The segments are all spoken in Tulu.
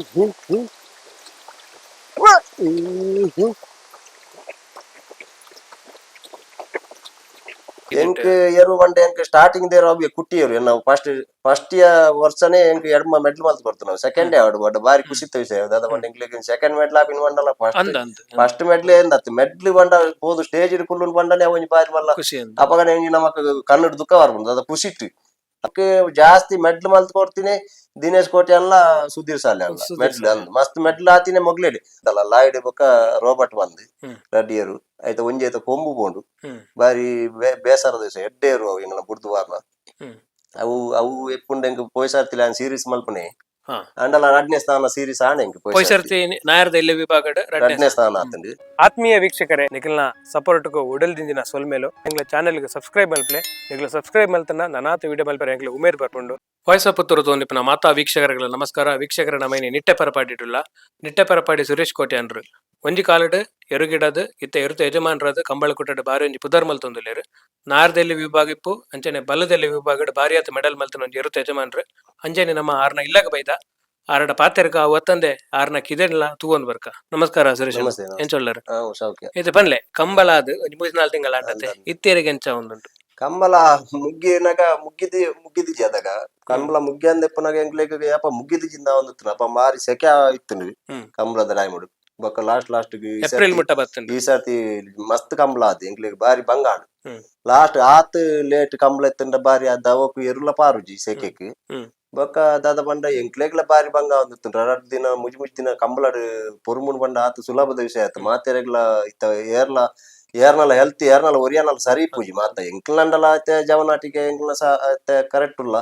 ಎಂಕ್ ಎರು ಪಂಡ ಎಂಕ್ ಸ್ಟಾರ್ಟಿಂಗ್ there ಅವು ಕುಟ್ಟಿಯರು ಎನ್ನ ಫಸ್ಟ್ ಫಸ್ಟ್ ವರ್ಷನೇ ಎಂಕ್ ಎಡ್ಮ ಮೆಡ್ಲ್ ಮಲ್ತ್ ಕೊಡ್ತು ನಾವು ಸೆಕೆಂಡ್ ಆಡು ಬಟ್ ಬಾರಿ ಖುಷಿತ್ತ ವಿಷಯ ದಾದ ಪಂಡ ಎಂಕ್ಲೆಗ್ ಸೆಕೆಂಡ್ ಮೆಡ್ಲ್ ಆಪಿನ ಪಂಡಲ ಫಸ್ಟ್ ಅಂದ ಅಂದ್ ಫಸ್ಟ್ ಮೆಡ್ಲ್ ಎಂದತ್ತು ಮೆಡ್ಲ್ ಪಂಡ ಪೋದು ಸ್ಟೇಜ್ ಕುಲ್ಲುನ್ ಪಂಡನೆ ಒಂಜಿ ಬಾರಿ ಮಲ್ಲ. ಖುಷಿ ಅಂದ್. ಅಪಗನೆ ಒಂಜಿ ನಮಕ್ ಕಣ್ಣುಡ್ ದುಃಖ ಬರ್ಪುಂಡು ದಾದ ಖುಷಿಟ್. ಅಕ್ ಜಾಸ್ತಿ ಮೆಡ್ಲ್ ಮಲ್ತ್ ಕೊಡ್ತೀನಿ ದಿನೇಶ್ ಕೋಟಿ ಅಲ್ಲ, ಸುಧೀರ್ ಸಾಲೆ ಅಲ್ಲ. ಸುಧೀರ್ ಮೆಡ್ಲ್ ಸಾಲೆ. ಅಂದ್ ಮಸ್ತ್ ಮೆಡ್ಲ್ ಆತಿನೇ ಮೊಗ್ಲೇಡ್ ಅಲ್ಲ ಲಾಯ್ಡ್ ಬೊಕ್ಕ ರೋಬರ್ಟ್ ಬಂದ್ ರಡ್ಡಿಯರು ಐತ ಒಂಜಿ ಐತ ಕೊಂಬು ಬೋಂಡು. ಬಾರಿ ಬೇಸರದ ವಿಷಯ, ಎಡ್ಡೇರು ಅವು ಎಂಗ್ಲ ಬುಡ್ದು ವಾರ್ನ. ಅವು ಅವು ಎಪ್ಪುಂಡು ಎಂಕ್ ಪೋಯ್ ಸರ್ತಿ ಸೀರೀಸ್ ಮಲ್ಪನೆ. ಅಂಡಲ ರಡ್ನೇ ಸ್ಥಾನ ಸೀರೀಸ್ ಆಂಡ್ ಎಂಕ್ ಪೋಯ್ ಸರ್ತಿ. ಪೊಯ್ಸರ್ತಿ ನಾಯರ್ದ ಇಲ್ಲಿ ವಿಭಾಗಡ್ ರಡ್ನೇ ರಡ್ನೇ ಸ್ಥಾನ ಆತುಂಡು. ಆತ್ಮೀಯ ವೀಕ್ಷಕರೇ, ನಿಖಲ್ನ ಸಪೋರ್ಟ್ಗೂ ಉಡಲ್ ದಿಂಜಿನ ಸೊಲ್ಮೇಲು. ಎಂಗ್ಲ ಚಾನೆಲ್ಗೆ ಸಬ್ಸ್ಕ್ರೈಬ್ ಮಲ್ಪಲೆ. ನಿಗ್ಲ ಸಬ್ಸ್ಕ್ರೈಬ್ ಮಲ್ತನ ನನಾತ ವಿಡಿಯೋ ಮಲ್ಪರೆ ಎಂಗ್ಲ ಉಮೇದ್ ಬರ್ಪುಂಡು. ವಾಯ್ಸ್ ಆಫ್ ಪುತ್ತೂರು ತೋನಿಪ್ಪನ ಮಾತಾ ವೀಕ್ಷಕರುಗಳ ನಮಸ್ಕಾರ. ವೀಕ್ಷಕರ ನಮೈನಿ ನಿಟ್ಟೆ ಪರಪಾಡಿಡುಲ್ಲ ನಿಟ್ಟೆ ಪರಪಾಡಿ ಸುರೇಶ್ ಕೋಟೆ ಅನ್ರು ಒಂಜಿ ಕಾಲಡ್ ಎರುಗಿಡದು ಇತ್ತ ಎರುತ ಯಜಮಾನರಾದ ಕಂಬಳಕುಟ್ಟಡ್ ಬಾರಿ ಒಂಜಿ ಪುದರ್ ಮಲ್ತೊಂದುಲ್ಲೆರ್. ನಾರ್ದೆಲ್ಲಿ ವಿಭಾಗ ಇಪ್ಪು ಅಂಚನೆ ಬಲ್ಲದೆಲ್ಲಿ ವಿಭಾಗಡ್ ಬಾರಿ ಆತ್ ಮೆಡಲ್ ಮಲ್ತನ ಒಂಜಿ ಎರುತ ಯಜಮಾನ್ರು. ಅಂಚನೆ ನಮ್ಮ ಆರ್ನ ಇಲ್ಲಗ ಬೈದ ಆರಡ ಪಾತೆರ್ಕ ಅವು ಅತ್ತಂದೆ ಆರ್ನ ಕಿದೆಲ್ಲ ತೂವೊಂದು ಬರ್ಕ. ನಮಸ್ಕಾರ ಸುರೇಶ್ ಅಣ್ಣ. ನಮಸ್ತೆ ನಮಸ್ತೆ. ಎಂಚ ಉಲ್ಲರ್? ಹಾ, ಸೌಖ್ಯ. ಇದು ಪನ್ಲೆ, ಕಂಬಳ ಅದು ಒಂಜಿ ಮೂಜಿ ನಾಲ್ ತಿಂಗಳ ಆಂಡತೆ. ಅಂದ್. ಇತ್ತೇರಿಗೆ ಎಂಚ ಒಂದುಂಟು? ಕಂಬಳ ಮುಗ್ಗಿನಾಗ ಮುಗ್ಗಿದಿ ಮುಗ್ಗಿದಿಜಿ. ಅದಾಗ ಕಂಬಳ ಮುಗ್ಗಿ ಅಂದೆಪ್ಪನಾಗ ಎಂಕ್ಲೆಗ್ ಏಪ ಮುಗ್ಗಿದಿಜಿಂದ ಒಂದಿತ್ತು. ಅಪ್ಪ ಮಾರಿ ಸೆಕೆ ಇತ್ತು. ಕಂಬಳದ ಟೈಮ್ ಬೊಕ್ಕ last last April ಮುಟ್ಟ ಬತ್ತುಂಡು. ಈ ಸರ್ತಿ ಮಸ್ತ್ ಕಂಬಳ ಆದ್ ಎಂಕ್ಲೆಗ್ ಬಾರಿ ಬಂಗಾಂಡ್. ಲಾಸ್ಟ್ ಆತ್ ಲೇಟ್ ಕಂಬಳ ಎತ್ತಂಡ ಬಾರಿ ಆ ದವಕು ಎರುಲ ಪಾರುಜಿ ಸೆಕೆಕ್. ಬೊಕ್ಕ ದಾದ ಪಂಡ ಎಂಕ್ಲೆಗ್ಲ ಬಾರಿ ಬಂಗ ಒಂದಿತ್ತು. ರಡ್ ದಿನ ಮುಜಿ ಮುಜಿ ದಿನ ಕಂಬಳಡ್ ಪೊರುಮುನ್ ಪಂಡ ಆತ್ ಸುಲಭದ ವಿಷಯ ಆಯ್ತು. ಮಾತೆರೆಗ್ಲ ಇತ್ತ ಏರ್ಲ ಏರ್ನಲ ಹೆಲ್ತ್ ಏರ್ನಲ ಒರಿಯನಲ ಸರಿ ಪೂಜಿ ಮಾತ ಎಂಕ್ಲಂಡಲ ಆತೆ ಜವನಾಟಿಗೆ ಎಂಕ್ಲ ಕರೆಕ್ಟ್ ಉಲ್ಲ.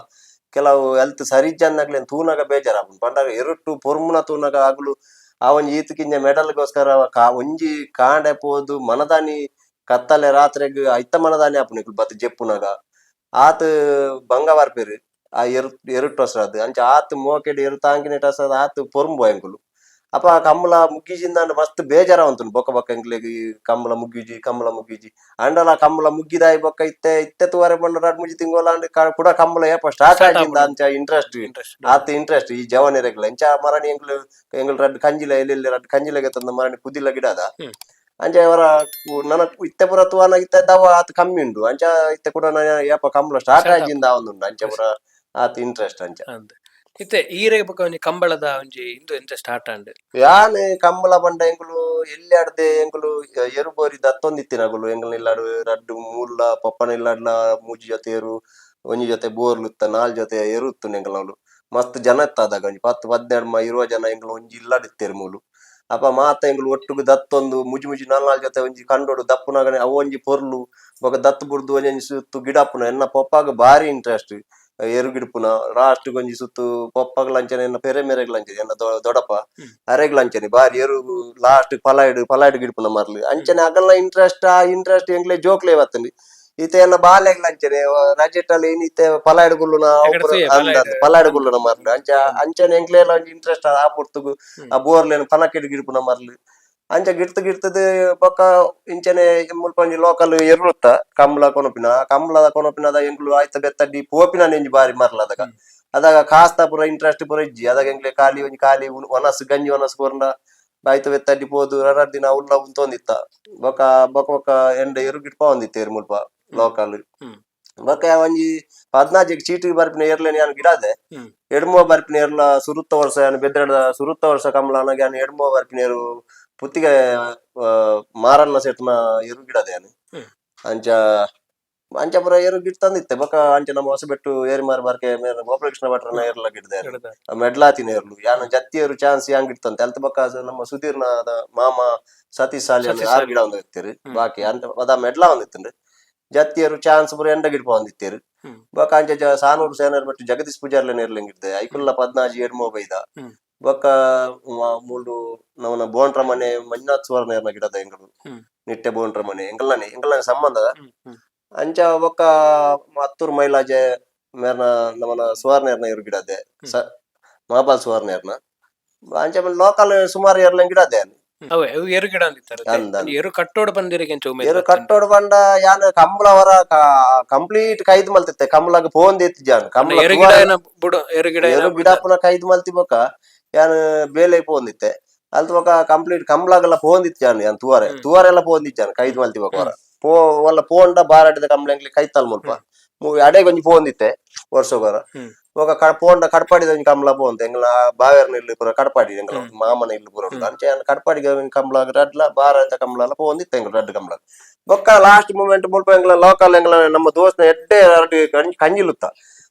ಕೆಲವು ಹೆಲ್ತ್ ಸರಿ ಇಜ್ಜಂದಾಗ್ಲೇನ್ ತೂನಾಗ ಬೇಜಾರಾಪುಂಡು. ಪಂಡಾಗ ಎರುಟ್ಟು ಪೊರ್ಮುನ ತೂನಾಗ ಅಗುಲು ಆ ಒಂಜಿ ಈತ್ ಕಿಂಜ ಮೆಡಲ್ಗೋಸ್ಕರ ಕಾ ಒಂಜಿ ಕಾಂಡೆ ಪೋದು ಮನದಾನಿ ಕತ್ತಲೆ ರಾತ್ರೆಗ್ ಐತ ಮನದಾನಿ ಆಪುಂಡು ಇಕ್ಲು ಬತ್ತ್ ಜೆಪ್ಪುನಾಗ. ಆತ್ ಬಂಗ ಬರ್ಪೆರ್ ಆ ಎರು ಎರುಟ್ಟು ಅದು ಅಂಚ ಆತ್ ಮೋಕೆಡ್ ಎರು ತಾಂಕಿನೆಟ್ ಅಸದ್ ಆತ್ ಪೊರ್ಂಬು ಎಂಕುಲು. ಅಪ ಆ ಕಂಬಳ ಮುಗ್ಗಿಜಿಂದಾಂಡ ಮಸ್ತ್ ಬೇಜಾರಾವಂತುಂಡು. ಬೊಕ್ಕ ಬೊಕ್ಕ ಎಂಕ್ಲೆಗ್ ಈ ಕಂಬಳ ಮುಗ್ಗಿಜಿ ಕಂಬಳ ಮುಗ್ಗಿಜಿ ಅಂಡಲ ಕಂಬಳ ಮುಗ್ಗಿದಾಯಿ ಬೊಕ್ಕ ಇತ್ತೆ ಇತ್ತೆ ತೂವರೆ ಪಂಡ ರಡ್ಡ್ ಮೂಜಿ ತಿಂಗೊಲಾಂಡ್ ಕುಡ ಕಂಬಳ ಏಪ ಸ್ಟಾರ್ಟ್ ಸ್ಟಾರ್ಟ್ ಆಜಿಂದ ಆಪುಂಡು. ಅಂಚ ಇಂಟ್ರೆಸ್ಟ್. ಇಂಟ್ರೆಸ್ಟ್. ಆತ್ ಇಂಟ್ರೆಸ್ಟ್ ಈ ಜವನೆರೆಗ್ಲ. ಇಂಚ ಮರಣಿ ಎಂಕ್ಲು ಎಂಕುಲು ರಡ್ಡ್ ಕಂಜಿಲ ಎಲ್ಲೆಲ್ಲಿ ರಡ್ಡ್ ಕಂಜಿಲಗೆ ತಂದ ಮರಣಿ ಕುದಿಲ ಗಿಡದ. ಅಂಚ ಅವರ ನನ ಇತ್ತೆ ಪೂರ ತೂವನ ಇತ್ತೆ ದವ ಆತ್ ಕಮ್ಮಿ ಉಂಡು. ಅಂಚ ಇತ್ತೆ ಕೂಡ ನನ ಏಪ ಕಂಬಳ ಸ್ಟಾರ್ಟ್ ಸ್ಟಾರ್ಟ್ ಆಜಿಂದ ಆವೊಂದುಂಡು. ಅಂಚ ಪೂರ ಆತ್ ಇಂಟ್ರೆಸ್ಟ್ ಅಂಚ. ಅಂದ್ ಇತ್ತೆ ಈರೆಗ್ ಬೊಕ್ಕ ಒಂಜಿ ಕಂಬಳದ ಒಂಜಿ ಇಂದು ಎಂಚ ಸ್ಟಾರ್ಟ್ ಆಂಡ್? ಯಾನ್ ಕಂಬಳ ಪಂಡ ಎಂಕುಲು ಎಲ್ಲಿ ಆಡ್ದೆ ಎಂಕುಲು ಎರುಬೋರಿ ದತ್ತೊಂದಿತ್ತಿನಗುಲು. ಎಂಕಲ್ನ ಇಲ್ಲಾಡ್ ರಡ್ಡ್ ಮೂಲ್ಲ ಪಪ್ಪನ ಇಲ್ಲಾಡ್ಲ ಮೂಜಿ ಜೊತೆ ಎರು, ಒಂಜಿ ಜೊತೆ ಬೋರ್ಲು ಇತ್ತ, ನಾಲ್ ಜೊತೆ ಎರು ಇತ್ತು ಎಂಕಲ್ನವ್ಲು. ಮಸ್ತ್ ಜನ ಇತ್ತ ಅದಾಗ, ಒಂಜಿ 10 12 20 ಜನ ಎಂಕುಲು ಒಂಜಿ ಇಲ್ಲಾಡ್ ಇತ್ತೆರ್ ಮೂಲು. ಅಪ ಮಾತ ಎಂಕುಲು ಒಟ್ಟುಗು ದತ್ತೊಂದು ಮುಜಿ ಮುಜಿ ನಾಲ್ ನಾಲ್ ಜೊತೆ ಒಂಜಿ ಕಂಡೋಡು ದಪ್ಪುನಾಗನೆ ಅವು ಒಂಜಿ ಪೊರ್ಲು. ಬೊಕ ದತ್ತು ಬುಡ್ದು ಒಂಜೊಂಜಿ ಸುತ್ತು ಗಿಡಪ್ಪುನ. ಎನ್ನ ಪೊಪ್ಪಾಗ ಬಾರಿ ಇಂಟ್ರೆಸ್ಟ್ ಎರು ಗಿಡಪುನ. ಲಾಸ್ಟ್ ಒಂಜಿ ಸುತ್ತು ಪೊಪ್ಪಗ್ಲ ಅಂಚನೆ ಎನ್ನ ಪೆರೆ ಮೇರೆಗ್ಲ ಅಂಚನೆ ಎನ್ನ ದೊಡಪ್ಪ ಅರೆಗ್ಲ ಅಂಚನೆ ಬಾರಿ ಎರು ಲಾಸ್ಟ್ ಪಲಾಯ್ಡ್ ಪಲಾಯ್ಡ್ ಗಿಡಪುನ ಮರ್ಲು ಅಂಚನೆ ಅಗಲ್ನ ಇಂಟ್ರೆಸ್ಟ್. ಆ ಇಂಟ್ರೆಸ್ಟ್ ಎಂಕ್ಲೆ ಜೋಕ್ಲೆ ಬತ್ತುಂಡು. ಇತ್ತೆ ಎನ್ನ ಬಾಲೆಗ್ಲ ಅಂಚನೆ ರಜೆಟಲ್ಲಿ ಇತ್ತೆ ಪಲಾಯ್ಡ್ ಗುಲ್ಲುನ ಎಕಡೆ ತೂಯೆ ಪಲಾಯ್ಡ್. ಪಲಾಯ್ಡ್ ಗುಲ್ಲುನ ಮರ್ಲು ಅಂಚ ಅಂಚನೆ ಎಂಕ್ಲೆಲ ಒಂಜಿ ಇಂಟ್ರೆಸ್ಟ್ ಆ ಪೊರ್ತುಗು. ಆ ಬೋರ್ಲೆನ್ ಪನಕೆಡ್ ಗಿಡಪುನ ಮರ್ಲು ಅಂಚ ಗಿಡ್ತ ಗಿಡ್ತದ ಬೊಕ್ಕ ಇಂಚನೆ ಮುಲ್ಪ ಒಂಜಿ ಲೋಕಲ್ ಎರುತ್ತ ಕಂಬಳ ಕೊನಪಿನ. ಕಂಬಳದ ಕೊನಪಿನದ ಎಂಕ್ಲು ಆಯ್ತ ಬೆತ್ತಡ್ಡಿ ಪೋಪಿನ ಒಂಜಿ ಬಾರಿ ಮರ್ಲ ಅದಗ. ಅದಾಗ ಕಾಸ್ತ ಪೂರ ಇಂಟ್ರೆಸ್ಟ್ ಪೂರ ಇಜ್ಜಿ. ಅದಾಗ ಎಂಕ್ಲೆ ಖಾಲಿ ಒಂಜಿ ಖಾಲಿ ಒನಸ್ ಗಂಜಿ ಒನಸ್ ಕೊರ್ಂಡ ಆಯ್ತ ಬೆತ್ತಡ್ಡಿ ಪೋದು ರಡ್ಡ್ ದಿನ ಉಲ್ಲ ಉಂತೊಂದಿತ್ತ. ಬೊಕ ಬೊಕ ಬೊಕ ಎಂಡ ಎರು ಗಿಡ್ಪ ಒಂದಿತ್ತು ಎರು ಮುಲ್ಪ ಲೋಕಲ್. ಬೊಕ್ಕ ಒಂಜಿ 14 ಚೀಟಿಗೆ ಬರ್ಪಿನ ಎರ್ಲೆನ್ ಯಾನ್ ಗಿಡಾದೆ. ಎಡ್ಮೋ ಬರ್ಪಿನ ಎರ್ಲ ಸುರುತ್ತ ವರ್ಷ ಯಾನ್ ಬೆದ್ರಡ ಸುರುತ್ತ ವರ್ಷ ಕಂಬಳ ಯಾನ್ ಎಡ್ಮೋ ಬರ್ಪಿನ ಎರು ಪುತ್ತಿಗೆ ಮಾರನ್ನ ಸೆಟ್ನ ಎರು ಗಿಡದೆ ಯಾನ್. ಅಂಚ ಅಂಚ ಪೂರ ಎರು ಗಿಡ ತಂದಿತ್ತೆ. ಬೊಕ ಅಂಚ ನಮ್ಮ ಹೊಸಬೆಟ್ಟು ಏರಿಮಾರ್ ಬರ್ಕೆ ಮೇರ್ ಗೋಪಾಲಕೃಷ್ಣ ಭಟ್ರನ ಎರ್ಲ ಗಿಡದೆ ಮೆಡ್ಲಾತಿನ ಎರ್ಲು. ಯಾನ್ ಜತ್ತಿಯರು ಚಾನ್ಸ್ ಯಾಂಗ್ ಗಿಡ್ತಂತೆ ಅಲ್ತ. ಬೊಕ್ಕ ಅದು ನಮ್ಮ ಸುಧೀರ್ನ ಮಾಮ ಸತೀಶ್ ಸಾಲಿ ಸತೀಶ್ ಆರು ಸಾಲಿ. ಗಿಡ ಒಂದು ಇತ್ತೀರು. ಬಾಕಿ ಅಂತ ಅದ ಮೆಡ್ಲ ಒಂದಿತ್ತುಂಡು. ಜತ್ತಿಯರು ಚಾನ್ಸ್ ಪೂರ ಎಂಡ ಗಿಡ್ಪ ಒಂದಿತ್ತೀರು. ಬೊಕ್ಕ ಅಂಚ ಸಾನೂರು ಸೇನರ್ ಬಟ್ ಜಗದೀಶ್ ಪೂಜಾರ್ಲೆನ ಎರ್ಲೆಂಗ್ ಗಿಡ್ದೆ. ಐಕುಲ್ಲ 14 ಎಡ್ಮೋ ಬೈದ. ಬೊಕ್ಕ ಮೂಲು ನವನ ಬೋಂಟ್ರ ಮನೆ ಮಂಜುನಾಥ್ ಸುವರ್ಣ ಎರ್ನ ಗಿಡದ ಎಂಗಳು. ನಿಟ್ಟೆ ಬೋಂಟ್ರ ಮನೆ ಎಂಕಲ್ನೇ ಎಂಕಲ್ನ ಸಂಬಂಧ. ಹ್ಮ್ ಹ್ಮ್ ಅಂಚ ಬೊಕ್ಕ ಅತ್ತೂರು ಮೈಲಾಜೆ ಮೇರ್ನ ನಮನ ಸುವರ್ಣ ಎರ್ನ ಇರು ಗಿಡದೆ ಮಹಾಬಾಲ್ ಸುವರ್ಣ ಎರ್ನ. ಅಂಚ ಲೋಕಲ್ ಸುಮಾರು ಎರ್ಲೆನ್ ಗಿಡದೆ. ಅವೇ ಅವು ಎರು ಗಿಡ ಅಂದಿತ್ತಾರೆ. ಅಂದ್ ಅಂದ್. ಎರು ಕಟ್ಟೋಡು ಬಂದಿರಿಗೆ ಎಂಚ ಉಮೇದ್ ಎರು ಬತ್ತುಂಡು? ಕಟ್ಟೋಡು ಬಂಡ ಯಾನ್ ಕಂಬಳ ಹೊರ ಕಂಪ್ಲೀಟ್ ಕೈದ್ ಮಲ್ತಿತ್ತೆ. ಕಂಬಳಗ್ ಫೋನ್ ದೇತ್ ಜಾನ್ ಕಂಬಳ ಎರು ಗಿಡ ಏನ ಬುಡು ಎರು ಗಿಡ ಏನ ಎರು ಗಿಡ ಪುನ ಕೈದ್ ಮಲ್ತಿ. ಬೊಕ್ಕ ಯಾನ್ ಬೇಲೆ ಪೋಂದಿತ್ತೆ ಅಲ್ತ ಬೊಕ ಕಂಪ್ಲೀಟ್ ಕಂಬ್ಳಾಗೆಲ್ಲ ಪೋಂದಿತ್ತು ಯಾನ್ ಯಾನ್ ತೂವರೆ. ತೂವರೆಲ್ಲ ಪೋಂದಿತ್ತು ಯಾನ್ ಕೈದ್ ಮಲ್ತಿ ಬೊಕ ಹೊರ ಪೋ ಒಲ್ಲ ಪೋಂಡ ಬಾರಾಟಿದ ಕಂಬ್ಳ ಎಂಕ್ಲೆ ಕೈತಲ್ ಮುಲ್ಪ ಅಡೆಗ್ ಒಂಜಿ ಪೋಂದಿತ್ತೆ ವರ್ಷಗೊರ. ಬೊಕ ಪೋಂಡ ಕಡ್ಪಾಡಿದ ಒಂಜಿ ಕಂಬ್ಳ ಪೋಂತ ಎಂಗ್ಲ ಬಾವೆರ್ನ ಇಲ್ಲು ಪೂರ ಕಡ್ಪಾಡಿ ಎಂಗ್ಲ ಮಾಮನ ಇಲ್ಲು ಪೂರ ಉಂಡು. ಅಂಚೆ ಯಾನ್ ಕಡ್ಪಾಡಿಗೆ ಒಂಜಿ ಕಂಬ್ಳ ರಡ್ಲ ಬಾರದ ಕಂಬ್ಳ ಪೋಂದಿತ್ತೆ ಎಂಗ್ಲ ರಡ್ಡ್ ಕಂಬ್ಳ. ಬೊಕ್ಕ ಲಾಸ್ಟ್ ಮೂಮೆಂಟ್ ಮುಲ್ಪ ಎಂಗ್ಲ ಲೋಕಲ್ ಎಂಗ್ಲ ನಮ್ಮ ದೋಸ್ನ ಎಡ್ಡೆ ರಡ್ಡ್ ಕಂಜಿಲುತ್ತ.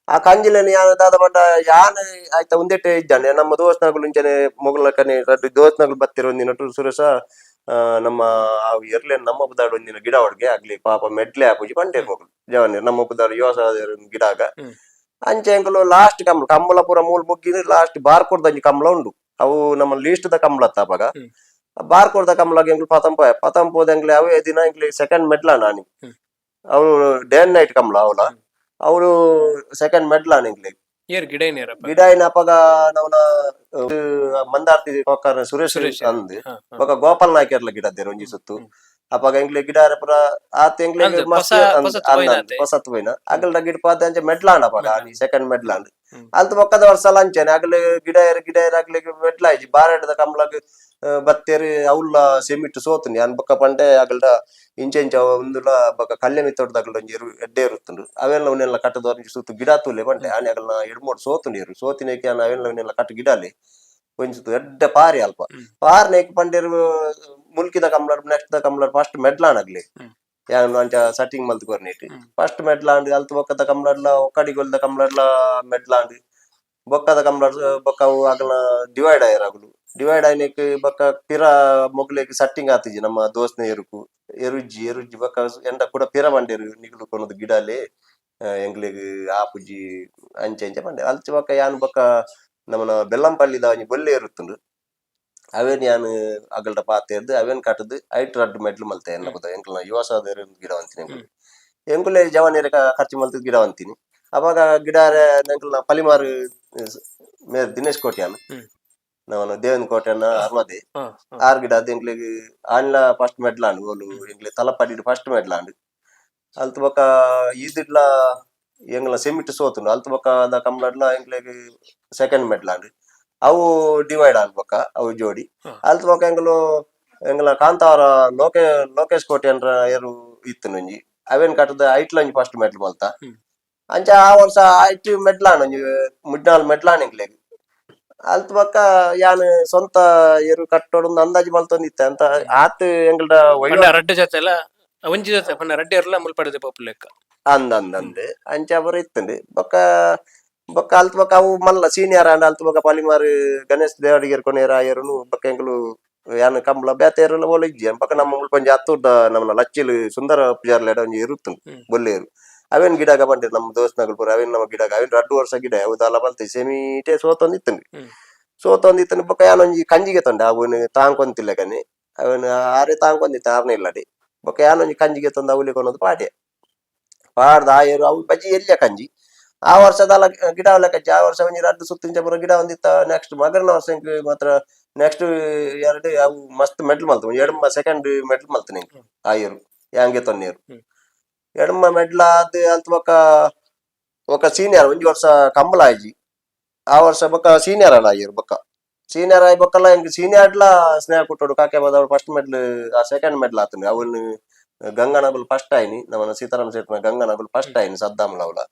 ಆ ಕಂಜಿಲೆನ್ ಯಾನ್ ದಾದ ಪಂಡ ಯಾನ್ ಆಯ್ತ ಉಂದೆಟೆ ಇಜ್ಜಾಂಡೆ ನಮ್ಮ ದೋಸ್ನಗುಲು ಇಂಚನೆ ಮೊಗಲಕನೆ ರಡ್ಡ್ ದೋಸ್ನಗುಲು ಬತ್ತಿರ ಒಂದಿನ ಸುರೇಶ ನಮ್ಮ ಆ ಎರ್ಲೆನ್ ನಮ್ಮ ಬುದಾಡ್ ಒಂದಿನ ಗಿಡ ಒಡ್ಗೆ ಆಗ್ಲಿ ಪಾಪ ಮೆಡ್ಲೆ ಆಪುಜಿ ಪಂಡೇರ್ ಮೊಗಲು ಜವನ್ಯರ್ ನಮ್ಮ ಬುದಾಡ್ ಯೋಸ ಗಿಡಾಗ. ಅಂಚೆ ಎಂಕುಲು ಲಾಸ್ಟ್ ಕಂಬಳ ಕಂಬಳ ಪೂರ ಮೂಲ್ ಮುಗ್ಗಿನ ಲಾಸ್ಟ್ ಬಾರ್ಕೋಡ್ದ ಒಂಜಿ ಕಂಬಳ ಉಂಡು. ಅವು ನಮ್ಮ ಲೀಸ್ಟ್ ದ ಕಂಬಳ ಅತ್ತ ಅಪಗ. ಬಾರ್ಕೋಡ್ದ ಕಂಬಳಗ್ ಎಂಕುಲು ಪತಂಪ ಪತಂಪೋದ ಎಂಕ್ಲೆ ಅವೇ ದಿನ ಎಂಕ್ಲೆ ಸೆಕೆಂಡ್ ಮೆಡ್ಲ ನಾನಿ. ಅವು day and night Kambala ಅವಲ. ಅವರು ಸೆಕೆಂಡ್ ಮೆಡ್ಲ ಎಂಕ್ಲೆ. ಏರ್ ಗಿಡ ಏನೇರಪ್ಪ? ಗಿಡ ಇನ್ನ ಅಪಗ ನವನ ಮಂದಾರ್ತಿ ಕೊಕ್ಕರ್ ಸುರೇಶ್ ಸುರೇಶ್. ಅಂದ್ ಬೊಕ ಗೋಪಾಲ್ ನಾಯ್ಕರ್ಲ ಗಿಡ ದೇರ್ ಒಂಜಿ ಸುತ್ತು. ಅಪಗ ಎಂಕ್ಲೆ ಗಿಡ ಪೂರ ಆತ ಎಂಕ್ಲೆ ಅಂದ್ ಮಸ್ತ್ ಪೊಸತ್ ಪೋಯಿನ ಆತೆ. ಹೊಸತ್ ಪೋಯಿನ ಅಗಲ್ಡ ಗಿಡ ಪಾದ ಅಂಚೆ ಮೆಡ್ಲಾಂಡ್ ಅಪಗ ಸೆಕೆಂಡ್ ಮೆಡ್ಲಾಂಡ್. ಅಲ್ತ ಬೊಕ್ಕದ ವರ್ಷ ಅಂಚೆನೆ ಅಗಲ ಗಿಡ ಏರ್ ಗಿಡ ಏರ್ ಅಗ್ಲಿಗೆ ಮೆಡ್ಲ ಆಯ್ಜಿ ಬಾರಾಟದ ಕಂಬ್ಳಗ್ ಬತ್ತೇರಿ ಅವ್ಲ ಸೆಮಿಟ್ ಸೋತುನಿ ಅನ್ ಬೊಕ್ಕ ಪಂಡೆ ಅಗಲ್ಡ ಇಂಚೆ ಇಂಚ ಉಂದುಲ ಬೊಕ್ಕ ಕಲ್ಯ ಮಿತ್ತೊಡ್ದ ಅಗಲ್ಡ ಒಂಜಿ ಎರು ಎಡ್ಡೆ ಇರುತ್ತುಂಡು ಅವೆಲ್ಲ ಉನ್ನೆಲ್ಲ ಕಟ್ಟದ ಒಂಜಿ ಸುತ್ತು ಗಿಡ ತೂಲೆ ಪಂಡೆ ಆನೆ ಅಗಲ್ನ ಎಡ್ಮೋಡ್ ಸೋತುನಿ ಎರು ಸೋತಿನೇಕೆ ಆನೆ ಅವೆಲ್ಲ ಉನ್ನೆಲ್ಲ ಕಟ್ಟು ಗಿಡಲಿ ಒಂಜಿ ಸುತ್ತು ಎಡ್ಡೆ ಪಾರಿ ಅಲ್ಪ. ಪಾರ್ನೇಕ್ ಪಂಡೇರು ಮುಲ್ಕಿದ ಕಂಬ್ಳಡ್ ನೆಕ್ಸ್ಟ್ the ಕಂಬ್ಳಡ್ first ಮೆಡ್ಲಾನ್ ಆಗ್ಲಿ. ಯಾನ್ ಅಂಚ ಸೆಟ್ಟಿಂಗ್ ಮಲ್ತ್ ಕೊರ್ನೇಟ್. ಫಸ್ಟ್ ಮೆಡ್ಲಾಂಡ್ ಅಲ್ತ ಬೊಕ್ಕದ ಕಂಬ್ಳಡ್ಲ ಒಕ್ಕಡಿಗೊಲ್ದ ಕಂಬ್ಳಡ್ಲ ಮೆಡ್ಲಾಂಡ್ ಬೊಕ್ಕದ ಕಂಬ್ಳಡ್ ಬೊಕ್ಕ ಅವು ಅಗಲ ಡಿವೈಡ್ ಆಯೆರ್. ಅಗುಲು ಡಿವೈಡ್ ಆಯ್ನೆಕ್ ಬೊಕ್ಕ ಪಿರ ಮೊಗ್ಲೆಗ್ ಸೆಟ್ಟಿಂಗ್ ಆತಿಜಿ ನಮ್ಮ ದೋಸ್ನ ಎರುಕು ಎರುಜ್ಜಿ ಎರುಜ್ಜಿ ಬೊಕ್ಕ ಎಂಡ ಕೂಡ ಪಿರ ಬಂಡೇರು ನಿಗುಲು ಕೊನೊದು ಗಿಡಲೆ ಎಂಕ್ಲೆಗ್ ಆಪುಜಿ ಅಂಚೆ ಇಂಚ ಪಂಡೆ. ಅಲ್ಚ ಬೊಕ್ಕ ಯಾನ್ ಬೊಕ್ಕ ನಮನ ಬೆಲ್ಲಂಪಲ್ಲಿದ ಒಂಜಿ ಬೊಲ್ಲೆ ಇರುತ್ತುಂಡು ಅವೇನ್ ಯಾನ್ ಅಗಲ್ಡ ಪಾತೆರ್ದ್ ಅವೇನ್ ಕಟ್ಟದ್ ಐಟ್ ರಡ್ಡ್ ಮೆಡ್ಲು ಮಲ್ತೆ ಎನ್ನ ಬುದ ಎಂಕ್ಲ್ನ ಯುವ ಸಹೋದರ ಗಿಡ ಅಂತೀನಿ. ಎಂಕುಲು ಎಂಕುಲೆ ಜವನಿಯರ ಖರ್ಚು ಮಲ್ತದ್ ಗಿಡ ಅಂತೀನಿ. ಅವಾಗ ಗಿಡ ಎಂಕಲ್ನ ಪಲಿಮಾರು ಮೇರ್ ದಿನೇಶ್ ಕೋಟ್ಯಾನ್ ನವನ ದೇವನ್ ಕೋಟ್ಯಾನ ಅರ್ಮದೆ ಹಾ, ಹಾ. ಆರ್ ಗಿಡ ಅದು ಎಂಕ್ಲೆಗ್ ಆನ್ಲ ಫಸ್ಟ್ ಮೆಡ್ಲಾಂಡ್ ಓಲು ಎಂಕ್ಲೆ ತಲಪಾಡಿಡ್ ಫಸ್ಟ್ ಮೆಡ್ಲಾಂಡ್. ಅಲ್ತ ಬೊಕ್ಕ ಈದಿಡ್ಲ ಎಂಗ್ಲ ಸೆಮಿಟ್ ಸೋತುಂಡು. ಅಲ್ತ ಬೊಕ್ಕ ದ ಕಂಬ್ಳಡ್ಲ ಎಂಕ್ಲೆಗ್ ಸೆಕೆಂಡ್ ಮೆಡ್ಲಾಂಡ್. ಅವು ಡಿವೈಡ್ ಆನ್ ಬೊಕ್ಕ ಅವು ಜೋಡಿ. ಅಲ್ತ ಬೊಕ್ಕ ಎಂಕುಲು ಎಂಗ್ಲ ಕಾಂತಾರ ಲೋಕೇಶ್ ಕೋಟ್ಯಾನ್ರ ಏರು ಇತ್ತು ಒಂಜಿ ಅವೇನ್ ಕಟ್ಟದ ಐಟ್ಲ ಒಂಜಿ ಫಸ್ಟ್ ಮೆಡ್ಲ್ ಮಲ್ತ. ಅಂಚ ಆ ವರ್ಷ ಐಟ್ ಮೆಡ್ಲಾಂಡ್ ಒಂಜಿ ಮುಡ್ನಾಲ್ ಮೆಡ್ಲಾಂಡ್ ಎಂಕ್ಲೆಗ್. ಅಲ್ತ ಬೊಕ್ಕ ಯಾನ್ ಸ್ವಂತ ಎರು ಕಟ್ಟೋಡು ಅಂದಾಜು ಮಲ್ತೊಂದಿತ್ತೆ ಅಂತ ಆತ್ ಎಂಗಲ್ಡ ಪಂಡ ರಡ್ಡ್ ಜೊತೆ ಎಲ್ಲ ಒಂಜಿ ಜೊತೆ ಪಂಡ ರಡ್ಡ್ ಎರ್ಲ ಮುಲ್ಪಡದೆ ಪೋಪು ಲೆಕ್ಕ. ಅಂದ್ ಅಂದ್ ಅಂದ್ ಅಂಚ ಬರ ಇತ್ತುಂಡು. ಬೊಕ್ಕ ಬೊಕ್ಕ ಅಲ್ತ ಬೊಕ್ಕ ಅವು ಮಲ್ಲ ಸೀನಿಯರ್ ಆಂಡ ಅಲ್ತ ಬೊಕ್ಕ ಪಲಿಮಾರು ಗಣೇಶ್ ದೇವಾಡಿಗರ್ ಕೊನೇರ ಆಯರುನು ಬೊಕ್ಕ ಎಂಕುಲು ಯಾನ್ ಕಂಬ್ಳ ಬೇತೆ ಎರುಲ ಓಲ ಇಜ್ಜಿ. ಬೊಕ್ಕ ನಮ್ಮ ಮುಲ್ಪ ಒಂಜಿ ಅತ್ತೂರ್ದ ನಮ್ಮನ ಲಚ್ಚಿಲ್ ಸುಂದರ ಪೂಜಾರ್ಲೆಡ ಒಂಜಿ ಎರುತ್ತುಂಡು. ಬೊಲ್ಲೇರು ಅವೇನ್ ಗಿಡಗ ಬಂಡೆ ನಮ್ಮ ದೋಸ್ನಗಳು ಪೂರ ಅವೇನ್ ನಮ್ಮ ಗಿಡಗ ಅವೇನ್ ರಡ್ಡು ವರ್ಷ ಗಿಡ ಅವು ದಾಲ ಬಲ್ತೆ ಸೆಮೀಟೆ ಸೋತೊಂದಿತ್ತುಂಡು. ಸೋತೊಂದಿತ್ತುಂಡು. ಬೊಕ್ಕ ಯಾನ್ ಒಂಜಿ ಕಂಜಿಗೆ ತೊಂಡೆ ಅವನು ತಾಂಕೊಂತಿಲ್ಲ ಕಣಿ ಅವನು ಆರೆ ತಾಂಕೊಂದಿತ್ತ ಆರ್ನ ಇಲ್ಲಡಿ. ಬೊಕ್ಕ ಯಾನ್ ಒಂಜಿ ಕಂಜಿಗೆ ತಂದು ಅವಲಿ ಕೊನೊಂದು ಪಾಡ್ಯ ಪಾಡ್ದ ಆ ಏರು ಅವು ಬಜ್ಜಿ ಎಲ್ಲಿಯ ಕಂಜಿ ಆ ವರ್ಷದಲ್ಲ ಗಿಡ ಲೆಕ್ಕಜ್ಜಿ. ಆ ವರ್ಷ ಒಂಜಿ ರಡ್ಡು ಸುತ್ತಿಂಚ ಪೂರ ಗಿಡ ಒಂದಿತ್ತ. ನೆಕ್ಸ್ಟ್ ಮಗರ್ನ ವರ್ಷ ಎಂಕ್ ಮಾತ್ರ ನೆಕ್ಸ್ಟ್ ಎರಡು ಅವು ಮಸ್ತ್ ಮೆಡ್ಲ್ ಮಲ್ತು ಎಡಮ ಸೆಕೆಂಡ್ ಮೆಡ್ಲ್ ಮಲ್ತು ಎಂಕ್ ಆ ಏರು ಯಾಂಗೆ ತೊನ್ನೇರು. ಎಡಮ ಮೆಡ್ಲ ಆದ್ ಅಲ್ತ ಬೊಕ್ಕ ಬೊಕ್ಕ ಸೀನಿಯರ್ ಒಂಜಿ ವರ್ಷ ಕಂಬಳ ಆಯ್ಜಿ. ಆ ವರ್ಷ ಬೊಕ್ಕ ಸೀನಿಯರ್ ಅಲ್ಲ ಆಯ್ಯರು. ಬೊಕ್ಕ ಸೀನಿಯರ್ ಆಯಿ ಬೊಕ್ಕಲ್ಲ ಎಂಕ್ ಸೀನಿಯರ್ಡ್ಲ ಸ್ನೇಹ ಕೊಟ್ಟೋಡು ಕಾಕೆ ಬದವ್ರು ಫಸ್ಟ್ ಮೆಡ್ಲ್ ಆ ಸೆಕೆಂಡ್ ಮೆಡ್ಲ್ ಆತುಂಡು. ಅವನು ಗಂಗನಗುಲ್ ಫಸ್ಟ್ ಆಯ್ನಿ ನಮ್ಮನ ಸೀತಾರಾಮ್ ಶೆಟ್ನ ಗಂಗನಗುಲ್ ಫಸ್ಟ್ ಆಯ್ನಿ ಸದ್ದಾಮಲ ಅವಲ